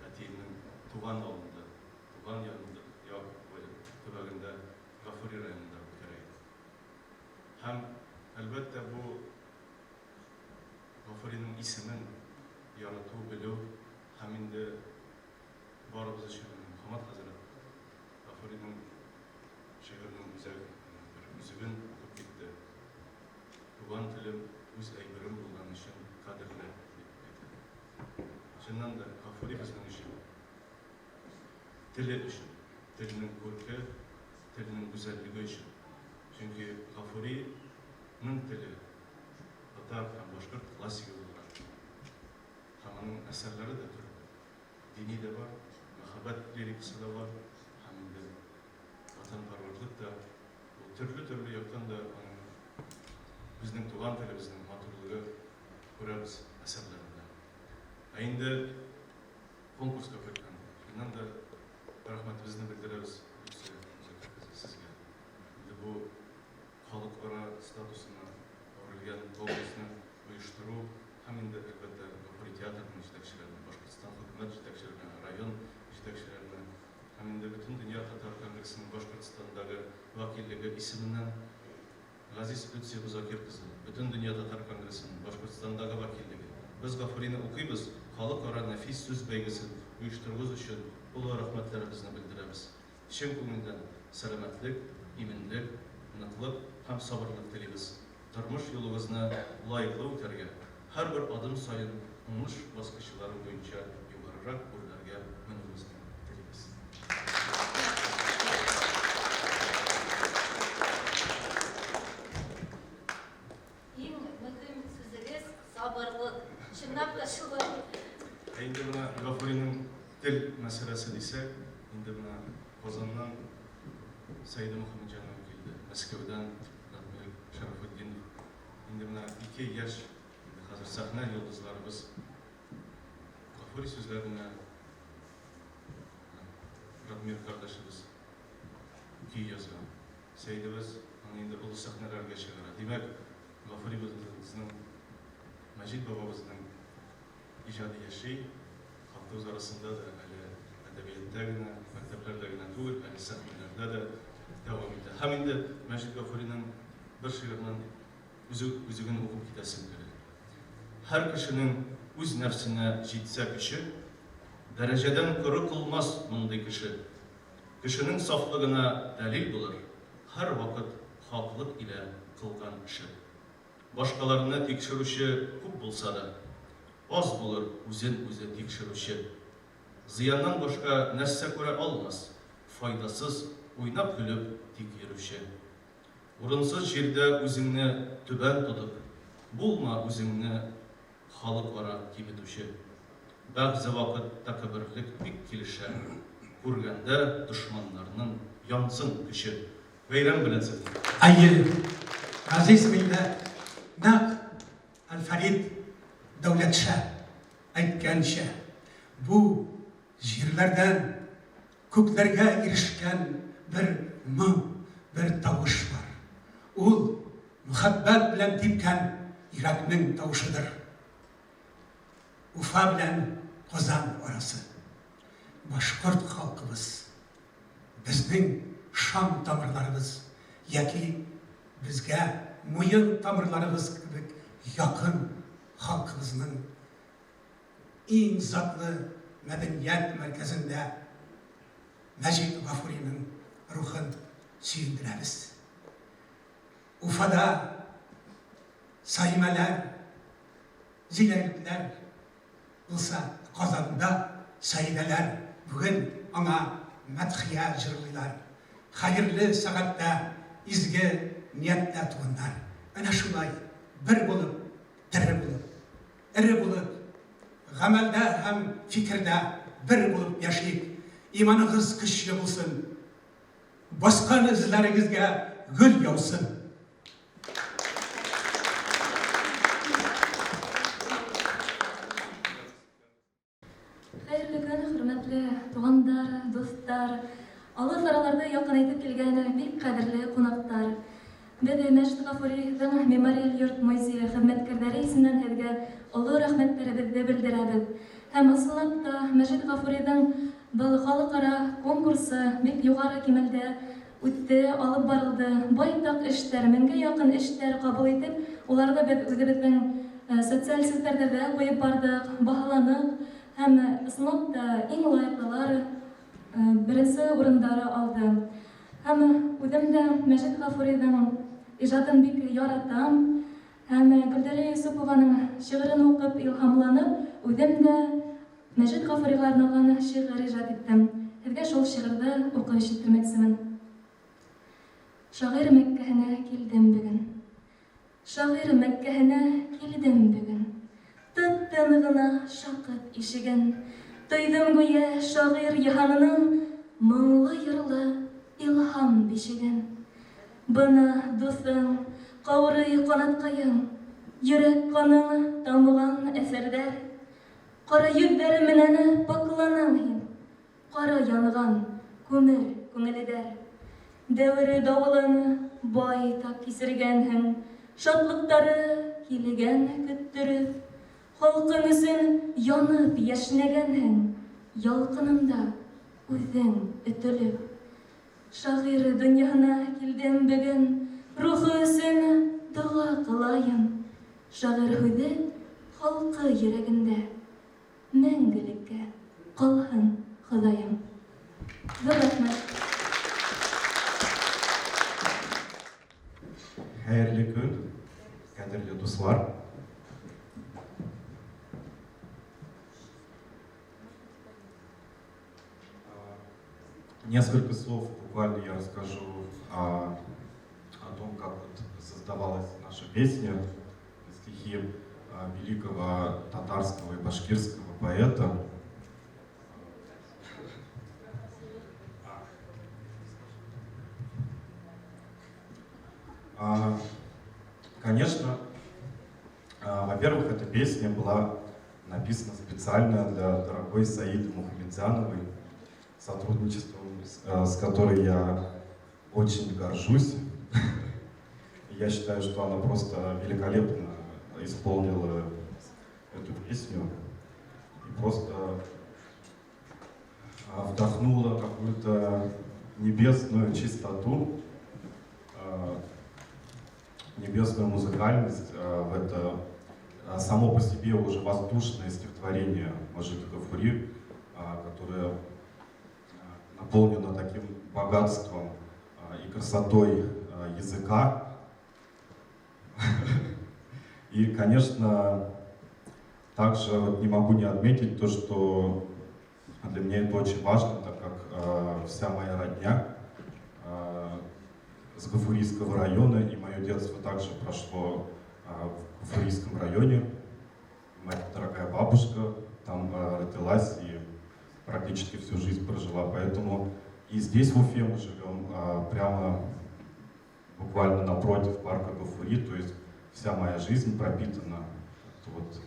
әтиемнең туган авылында, туган ягында, як төбәгендә, Гафури районында үткәрә идек. Һәм, әлбәттә, бу Гафуриның исемен ярату, белү һәм инде барыбыз өчен Мөхәммәт хәзрәт Гафуриның шигыренең үзәк бер өзеген укып китте. Туган телем үз әйберем булган өчен кадерле, дип әйтә. Чыннан да, Гафури безнең өчен теле өчен, теленең күрке, теленең гүзәллеге өчен. Чөнки Гафуриның теле татар һәм башкорт классигы буларак. Һәм аның әсәрләре дә төрле. Дини дә бар, мәхәббәт лирикасы да бар, һәм инде ватанпәрварлык та. Ул төрле-төрле яктан да аның безнең туган телебезнең матурлыгы күрәбез әсәрләрендә. Ә инде конкурска кайтканда, чыннан да рәхмәтебезне белдерәбез, Люция Закир кызы, сезгә. Инде бу халыкара статусына әверелгән конкурсны оештыру һәм инде, әлбәттә, Гафури театрының җитәкчеләренә, Башкортстан хөкүмәт җитәкчеләренә, район җитәкчеләренә һәм инде Бөтендөнья татар конгрессының Башкортстандагы вәкиллеге исеменнән Газиз Люция Закир кызы, Бөтендөнья татар конгрессының Башкортстандагы вәкиллеге, Без Гафурины укыйбыз халыкара нәфис сүз бәйгесен оештыруыгыз өчен олы рәхмәтләребезне белдерәбез. Чын күңелдән сәламәтлек, иминлек, ныклык һәм сабырлык телибез. Тормыш юлыгызны лаеклы үтәргә, һәрбер адым саен уңыш баскычлары буенча югарырак үрләргә менүегезне телибез. Иң мөһим сүзегез, сабырлык. Чынлап та шулай. Ә инде менә Гафуриның тел мәсьәләсе дисәк, инде менә Казаннан Сәидә Мөхәммәтҗанова килде, Мәскәүдән Радмир Шәрәфетдинов. Инде менә ике яшь, инде хәзер сәхнә йолдызларыбыз Гафури сүзләренә Радмир кардәшебез көй язган. Сәидебез аны инде олы сәхнәләргә чыгара. Димәк, Гафурибезнең, Мәҗит бабабызның иҗады яши, халкыбыз арасында да әле әдәбиятта генә, мәктәпләрдә генә түгел, әле сәхнәләрдә дә дәвам итә. Һәм инде Мәҗит Гафуриның бер шигыреннән үзе өзеген укып китәсем килә. Һәр кешенең үз нәфсенә җитсә көче, дәрәҗәдән коры кылмас мондый кеше. Кешенең сафлыгына дәлил булыр һәрвакыт хаклык илә кылган эше. Башкаларны тикшерүче күп булса да, аз булыр үзен-үзе тикшерүче. Зыяннан башка нәрсә күрә алмас, файдасыз уйнап-көлеп тик йөрүче. Урынсыз җирдә үзеңне түбән тотып, булма үзеңне халыкара киметүче. Бәгъзе вакыт тәкәбберлек бик килешә, күргәндә дошманнарның янсын көче. Бәйрәм белән сезне! Әйе, газиз милләт, нәкъ Әлфәрит Дәүләтша әйткәнчә, бу җирләрдән күкләргә ирешкән бер моң, бер тавыш бар. Ул мөхәббәт белән типкән йөрәкнең тавышыдыр. Уфа белән Казан арасы. Башкорт халкыбыз, безнең шам тамырларыбыз яки безгә муен тамырларыбыз кебек якын халкыбызның иң затлы мәдәният мәркәзендә Мәҗит Гафуриның рухын сөендерәбез. Уфада Саимәләр, Зиләрекләр булса, Казанда Саидәләр бүген аңа мәдхия җырлыйлар. Хәерле сәгатьтә, изге нияттә туганнар. Әнә шулай бер булып, тере булып, эре булып, гамәлдә һәм фикердә бер булып яшик. Иманыгыз көчле булсын. Баскан эзләрегезгә гөл яусын. Хәерле көн, хөрмәтле туганнар, дуслар, алыс араларда якынайтып килгән бик кадерле кунаклар. Без Мәҗит Гафуриның мемориаль йорт музее хезмәткәрләре исеменнән һеҙгә оло рәхмәтләребеҙҙе белдерәбеҙ. Һәм ысынлап та Мәжит Ғафуриҙың был халыҡ-ара конкурсы бик юғары кимәлдә үтте, алып барылды. Байтаҡ эштәр, меңгә яҡын эштәр ҡабул итеп, уларҙы беҙ үҙебеҙҙең социаль селтәрҙәрҙә ҡуйып барҙыҡ, баһаланыҡ һәм ысынлап та иң лайыҡлылар беренсе урындары алды. Һәм үҙем дә Мәжит Ғафуриҙың ижадын бик яратам. Һәм Гөлдәрә Йосопованың шиғырын уҡып, илһамланып, үҙем дә Мәжит Ғафуриға арналған шиғыр ижад иттем. Һеҙгә шул шиғырҙы уҡып ишеттермәксемен. Шағир Мәккәһенә килдем бөгөн. Шағир Мәккәһенә килдем бөгөн. Тып-тын ғына шаҡып ишеген. Тойҙом гүйә шағир йыһанының моңло йырлы илһам бишеген. Бына дуҫың, ҡаурый ҡанатҡайың, йөрәк ҡаның тамған әҫәрҙәр. Ҡара йөҙҙәре менән пакланың һин, ҡара янған күмер күңеледәр. Дәүере дауылын байтаҡ кисергәнһең, шатлыҡтары килгән көттөрөп, халҡың өсөн янып йәшнәгәнһең, ялҡынында үҙең өтөлөп. Шағир донъяһына килдем бөгөн, рухы өсөн доға ҡылайым. Шағир һүҙе халҡы йөрәгендә мәңгелеккә ҡалһын, Хоҙайым. Ҙур рәхмәт. Хәйерле көн, ҡәҙерле дуҫлар. Несколько слов буквально я расскажу о том, как вот создавалась наша песня, стихи великого татарского и башкирского поэта. Конечно, во-первых, эта песня была написана специально для дорогой Саиды Мухамедзяновой, сотрудничеством с которой я очень горжусь. Я считаю, что она просто великолепно исполнила эту песню и просто вдохнула какую-то небесную чистоту, небесную музыкальность в это само по себе уже воздушное стихотворение Мажита Гафури, которое наполнено таким богатством и красотой языка. И, конечно, также вот не могу не отметить то, что для меня это очень важно, так как вся моя родня с Гафурийского района, и мое детство также прошло в Гафурийском районе. Моя дорогая бабушка там родилась и практически всю жизнь прожила, поэтому и здесь, в Уфе, мы живем прямо буквально напротив парка Гафури, то есть вся моя жизнь пропитана вот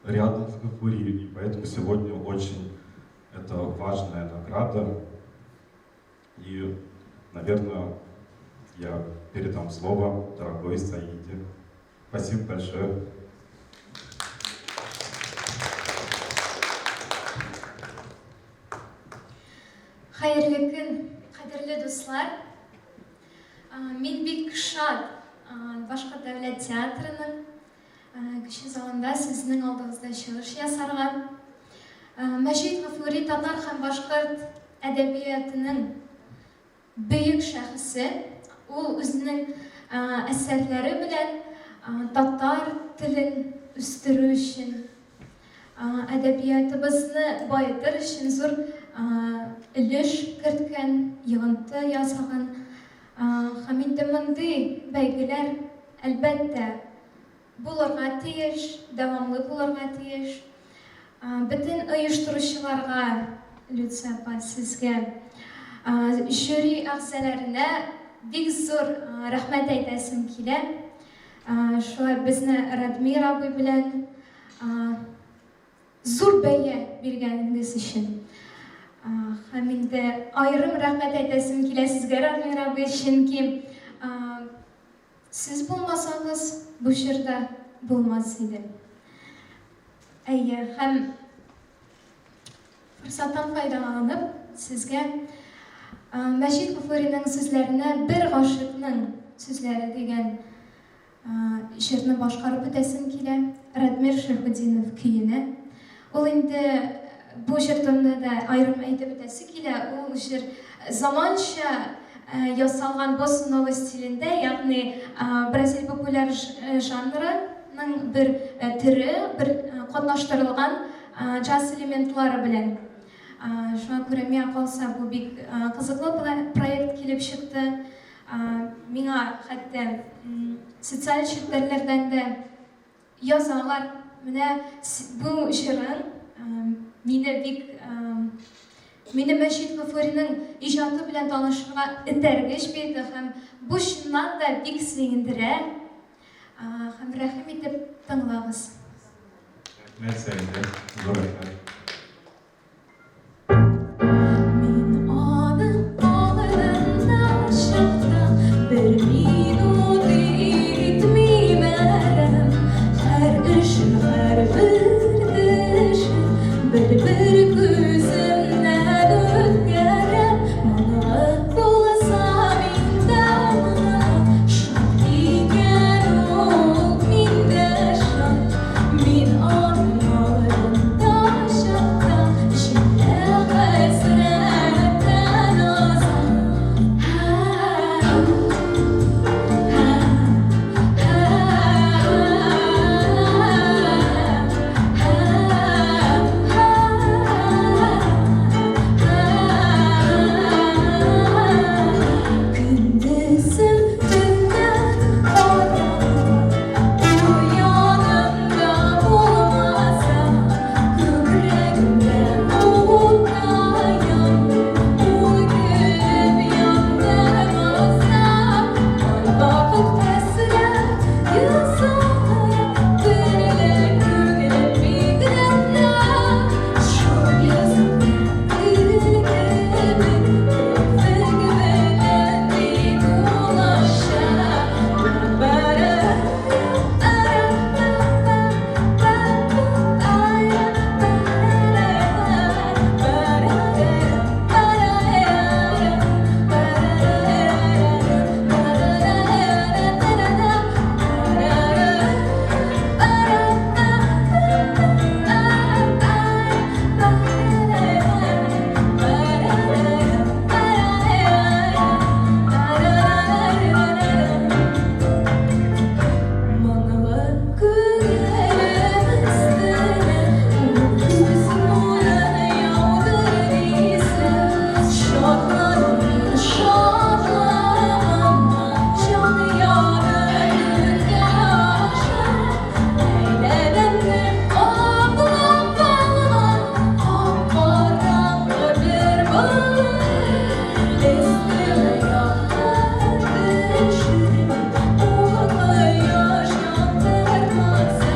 рядом с Гафури, и поэтому сегодня очень это важная награда. И, наверное, я передам слово дорогой Саиде. Спасибо большое. Хәйерле көн, ҡәҙерле дуҫлар. Мин бик шат Башҡорт дәүләт театрының кече залында сезнең алдығыҙҙа чыгыш ясарға. Мәжит Ғафури татар һәм башҡорт әдәбиятының бөйөк шәхесе. Ул үзенең әсәрләре белән татар телен үҫтереү өсөн, әдәбиятыбыҙны байытыр өсөн ҙур өлөш керткән, йоғонто яһаған. Һәм инде бындай бәйгеләр, әлбәттә, булырға тейеш, дауамлы булырға тейеш. Бөтөн ойоштороусыларға, Люция апа, сезгә, жюри әғзаларына бик ҙур рәхмәт әйтәсем килә. Шулай безне Радмир абый белән ҙур бәя биргәнегеҙ өсөн. Һәм инде айырым рәхмәт әйтәсем килә сезгә, Радмир абый, сөнки сез булмасағыҙ, был чорҙа булмаҫ ине. Әйе, һәм Форсаттан файдаланып, сезгә Мәҗит Гафуриның сүзләренә Бер гашыйкның сүзләре дигән җырны башкарып үтәсем килә. Радмир Шәйхетдинов көенә. Ул инде бу җыр турында да аерым әйтеп үтәсе килә. Ул җыр заманча ясалган босса-нова стилендә, ягъни Бразил популяр жанрының бер төре, бер катнаштырылган джаз элементлары белән. Шуңа күрә миңа калса бу бик кызыклы проект килеп чыкты. Миңа хәтта социаль челтәрләрдән дә язалар. Менә бу җырың мине бик мине Мәҗит Гафуриның иҗаты белән танышырга этәргеч бирде һәм бу чыннан да бик сөендерә. Һәм рәхим итеп тыңлагыз. Рәхмәт, Сәйдә. Зур рәхмәт. Мин аның алдында чакта бер минут итмим әрәм. Һәр эшен, һәрбер төшен бер-бер күземнән үткәрәм. Моңлы булса миндә моңы, шат икән ул, мин дә шат. Мин аның алдында чакта җенле хәсрәттән азат. Көндезем төннән караңгы, ул янымда булмаса, күкрәгемдә ут та янмый, ул көлеп яндырмаса. Кайвакыт хәсрәт йозагы берлә күңелем бикләнә, шул йөзеңдә көлке кебек керфек белән бик улаша. Моңлы күңелем өстенә ул үз нурын яудырыр дисең. Шатлану мин шатлыгыма, җан ярым гүргә аша. Әйләнәмне каплап алган кап-караңгы бер болыт. Өстемә якты төшерми, ул кояш яктыртмаса.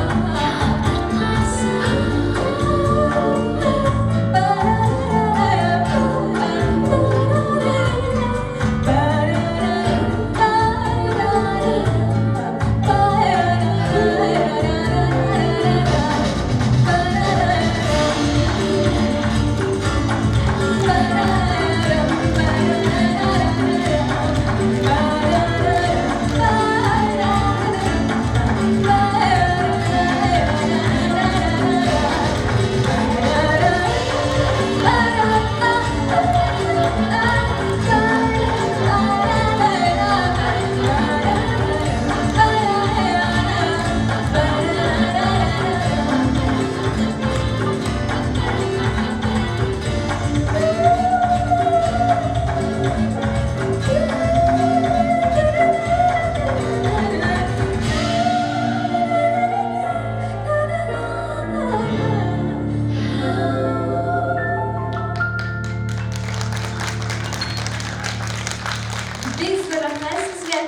Бик зур рәхмәт сезгә.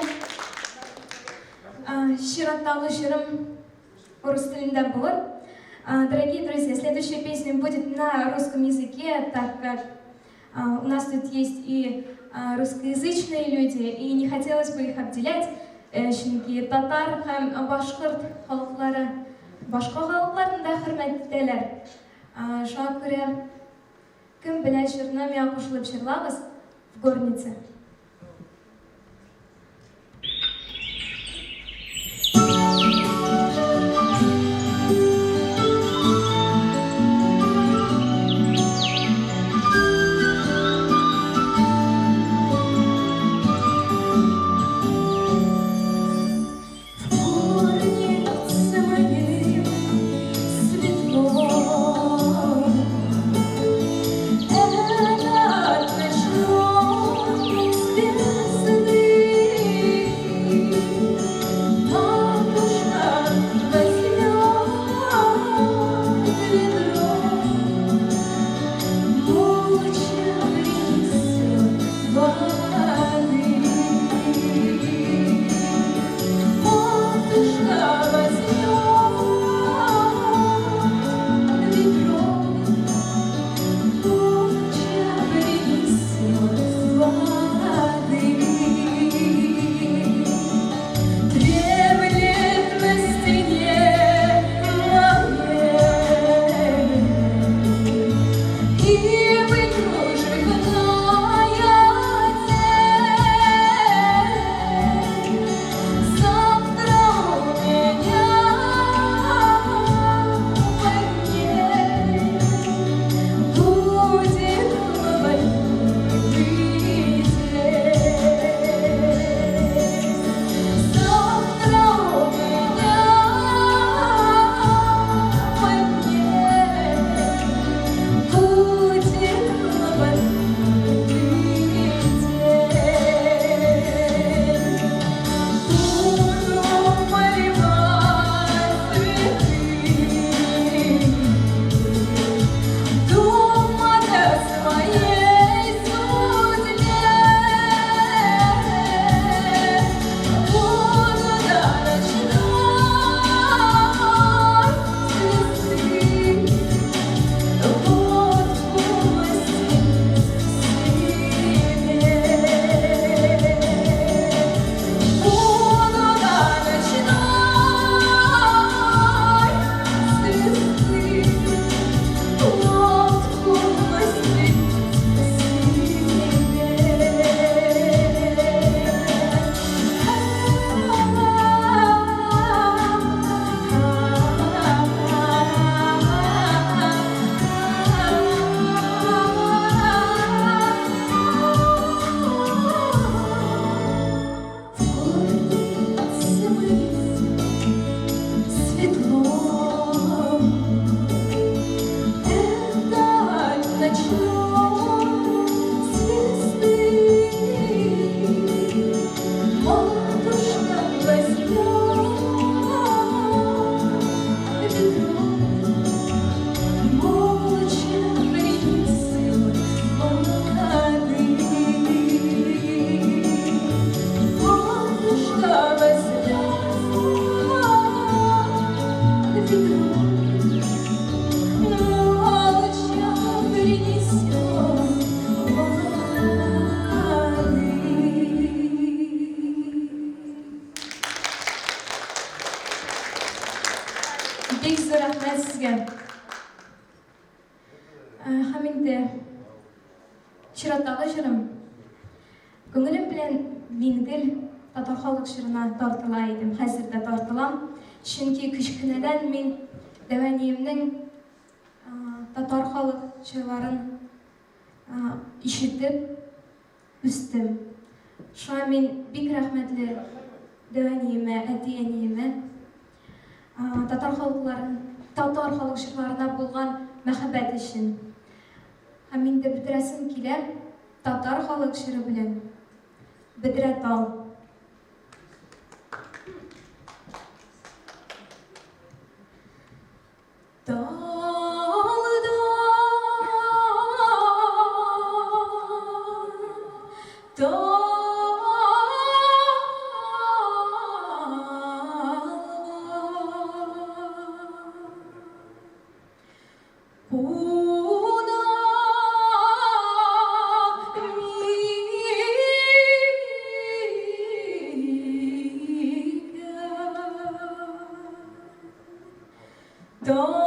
Чираттагы җырым рус телендә булыр. Дорогие друзья, следующая песня будет на русском языке, так как у нас тут есть и русскоязычные люди, и не хотелось бы их обделять. Чөнки татар һәм башкорт халыклары башка халыкларны да хөрмәт итәләр. Шуңа күрә Кем белә җырны, миңа кушылып җырлагыз в горнице. В горнице моей светло, этот ночной Бик зур рәхмәт сезгә. Һәм инде чираттагы җырым. Күңелем белән мин гел татар халык җырына тартыла идем, хәзер дә тартылам. Чөнки кечкенәдән мин дәү әниемнең татар халык җырларын ишетеп үстем. Шуңа мин бик рәхмәтле дәү әниемә, әти-әниемә. Татар халыкларын, татар халык җырларына булган мәхәббәт өчен. Һәм инде бетерәсем килә татар халык җыры белән. Бедрә тал. Талда, талга Кунак микән? Талда.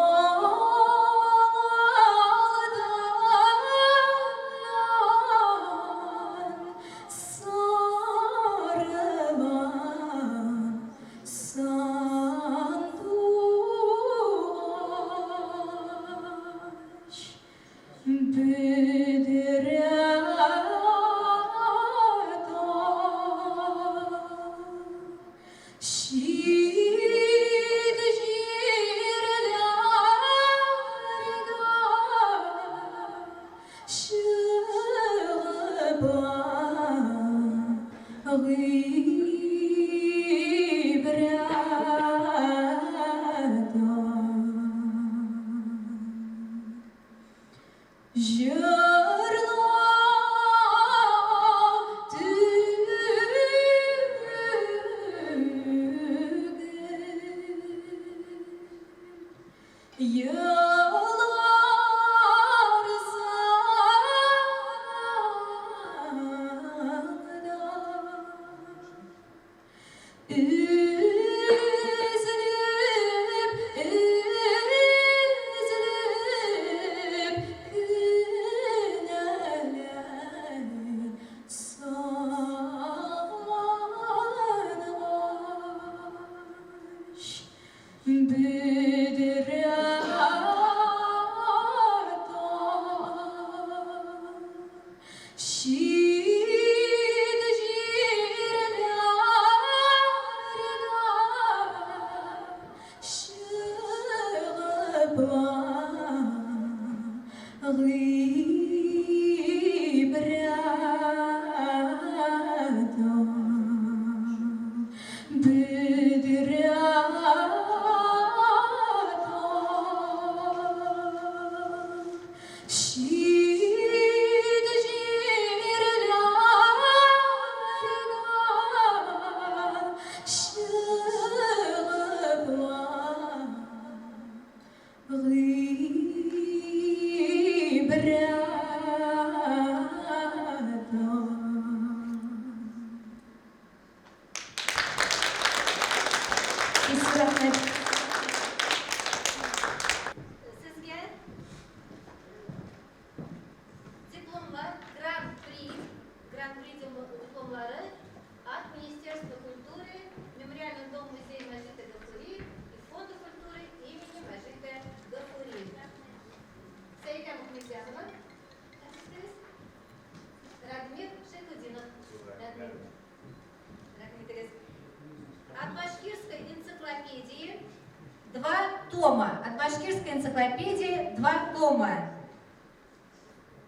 Тома от Башкирской энциклопедии, 2 тома.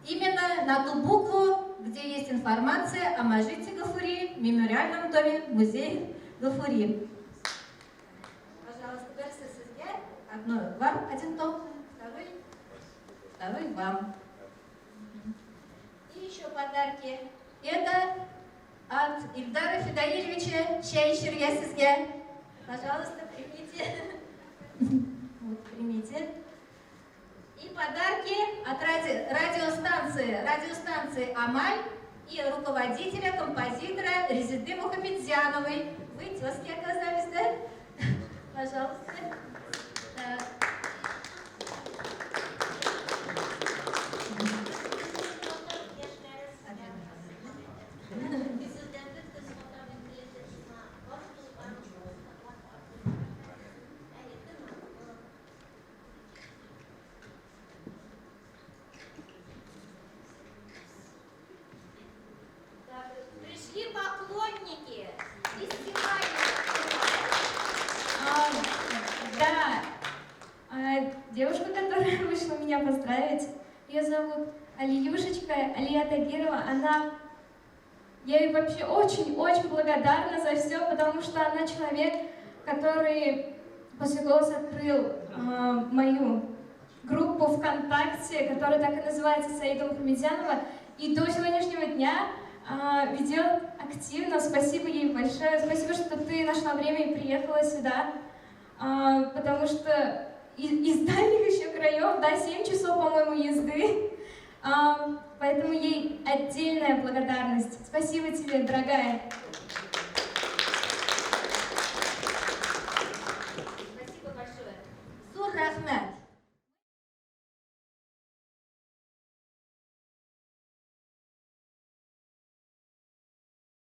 Именно на ту букву, где есть информация о Мажите Гафури, мемориальном доме музея Гафури. Пожалуйста, береһе һеҙгә. Одно вам один том, второй вам. И еще подарки. Это от Ильдара Фидаилевича чәй эсергә һеҙгә. Пожалуйста, примите. Вот, примите. И подарки от радиостанции «Амаль» и руководителя, композитора Резиды Мухамедзяновой. Вы тезки оказались, да? Пожалуйста. Так. Пришли поклонники фестиваля. Да, девушка, которая вышла меня поздравить, ее зовут Алиюшечка, Алия Тагирова, я ей вообще очень-очень благодарна за все, потому что она человек, который после «Голоса» открыл мою группу ВКонтакте, которая так и называется Саида Мухамедзянова, и до сегодняшнего дня ведет активно. Спасибо ей большое. Спасибо, что ты нашла время и приехала сюда, потому что из дальних еще краев, да, 7 часов, по-моему, езды. Поэтому ей отдельная благодарность. Спасибо тебе, дорогая.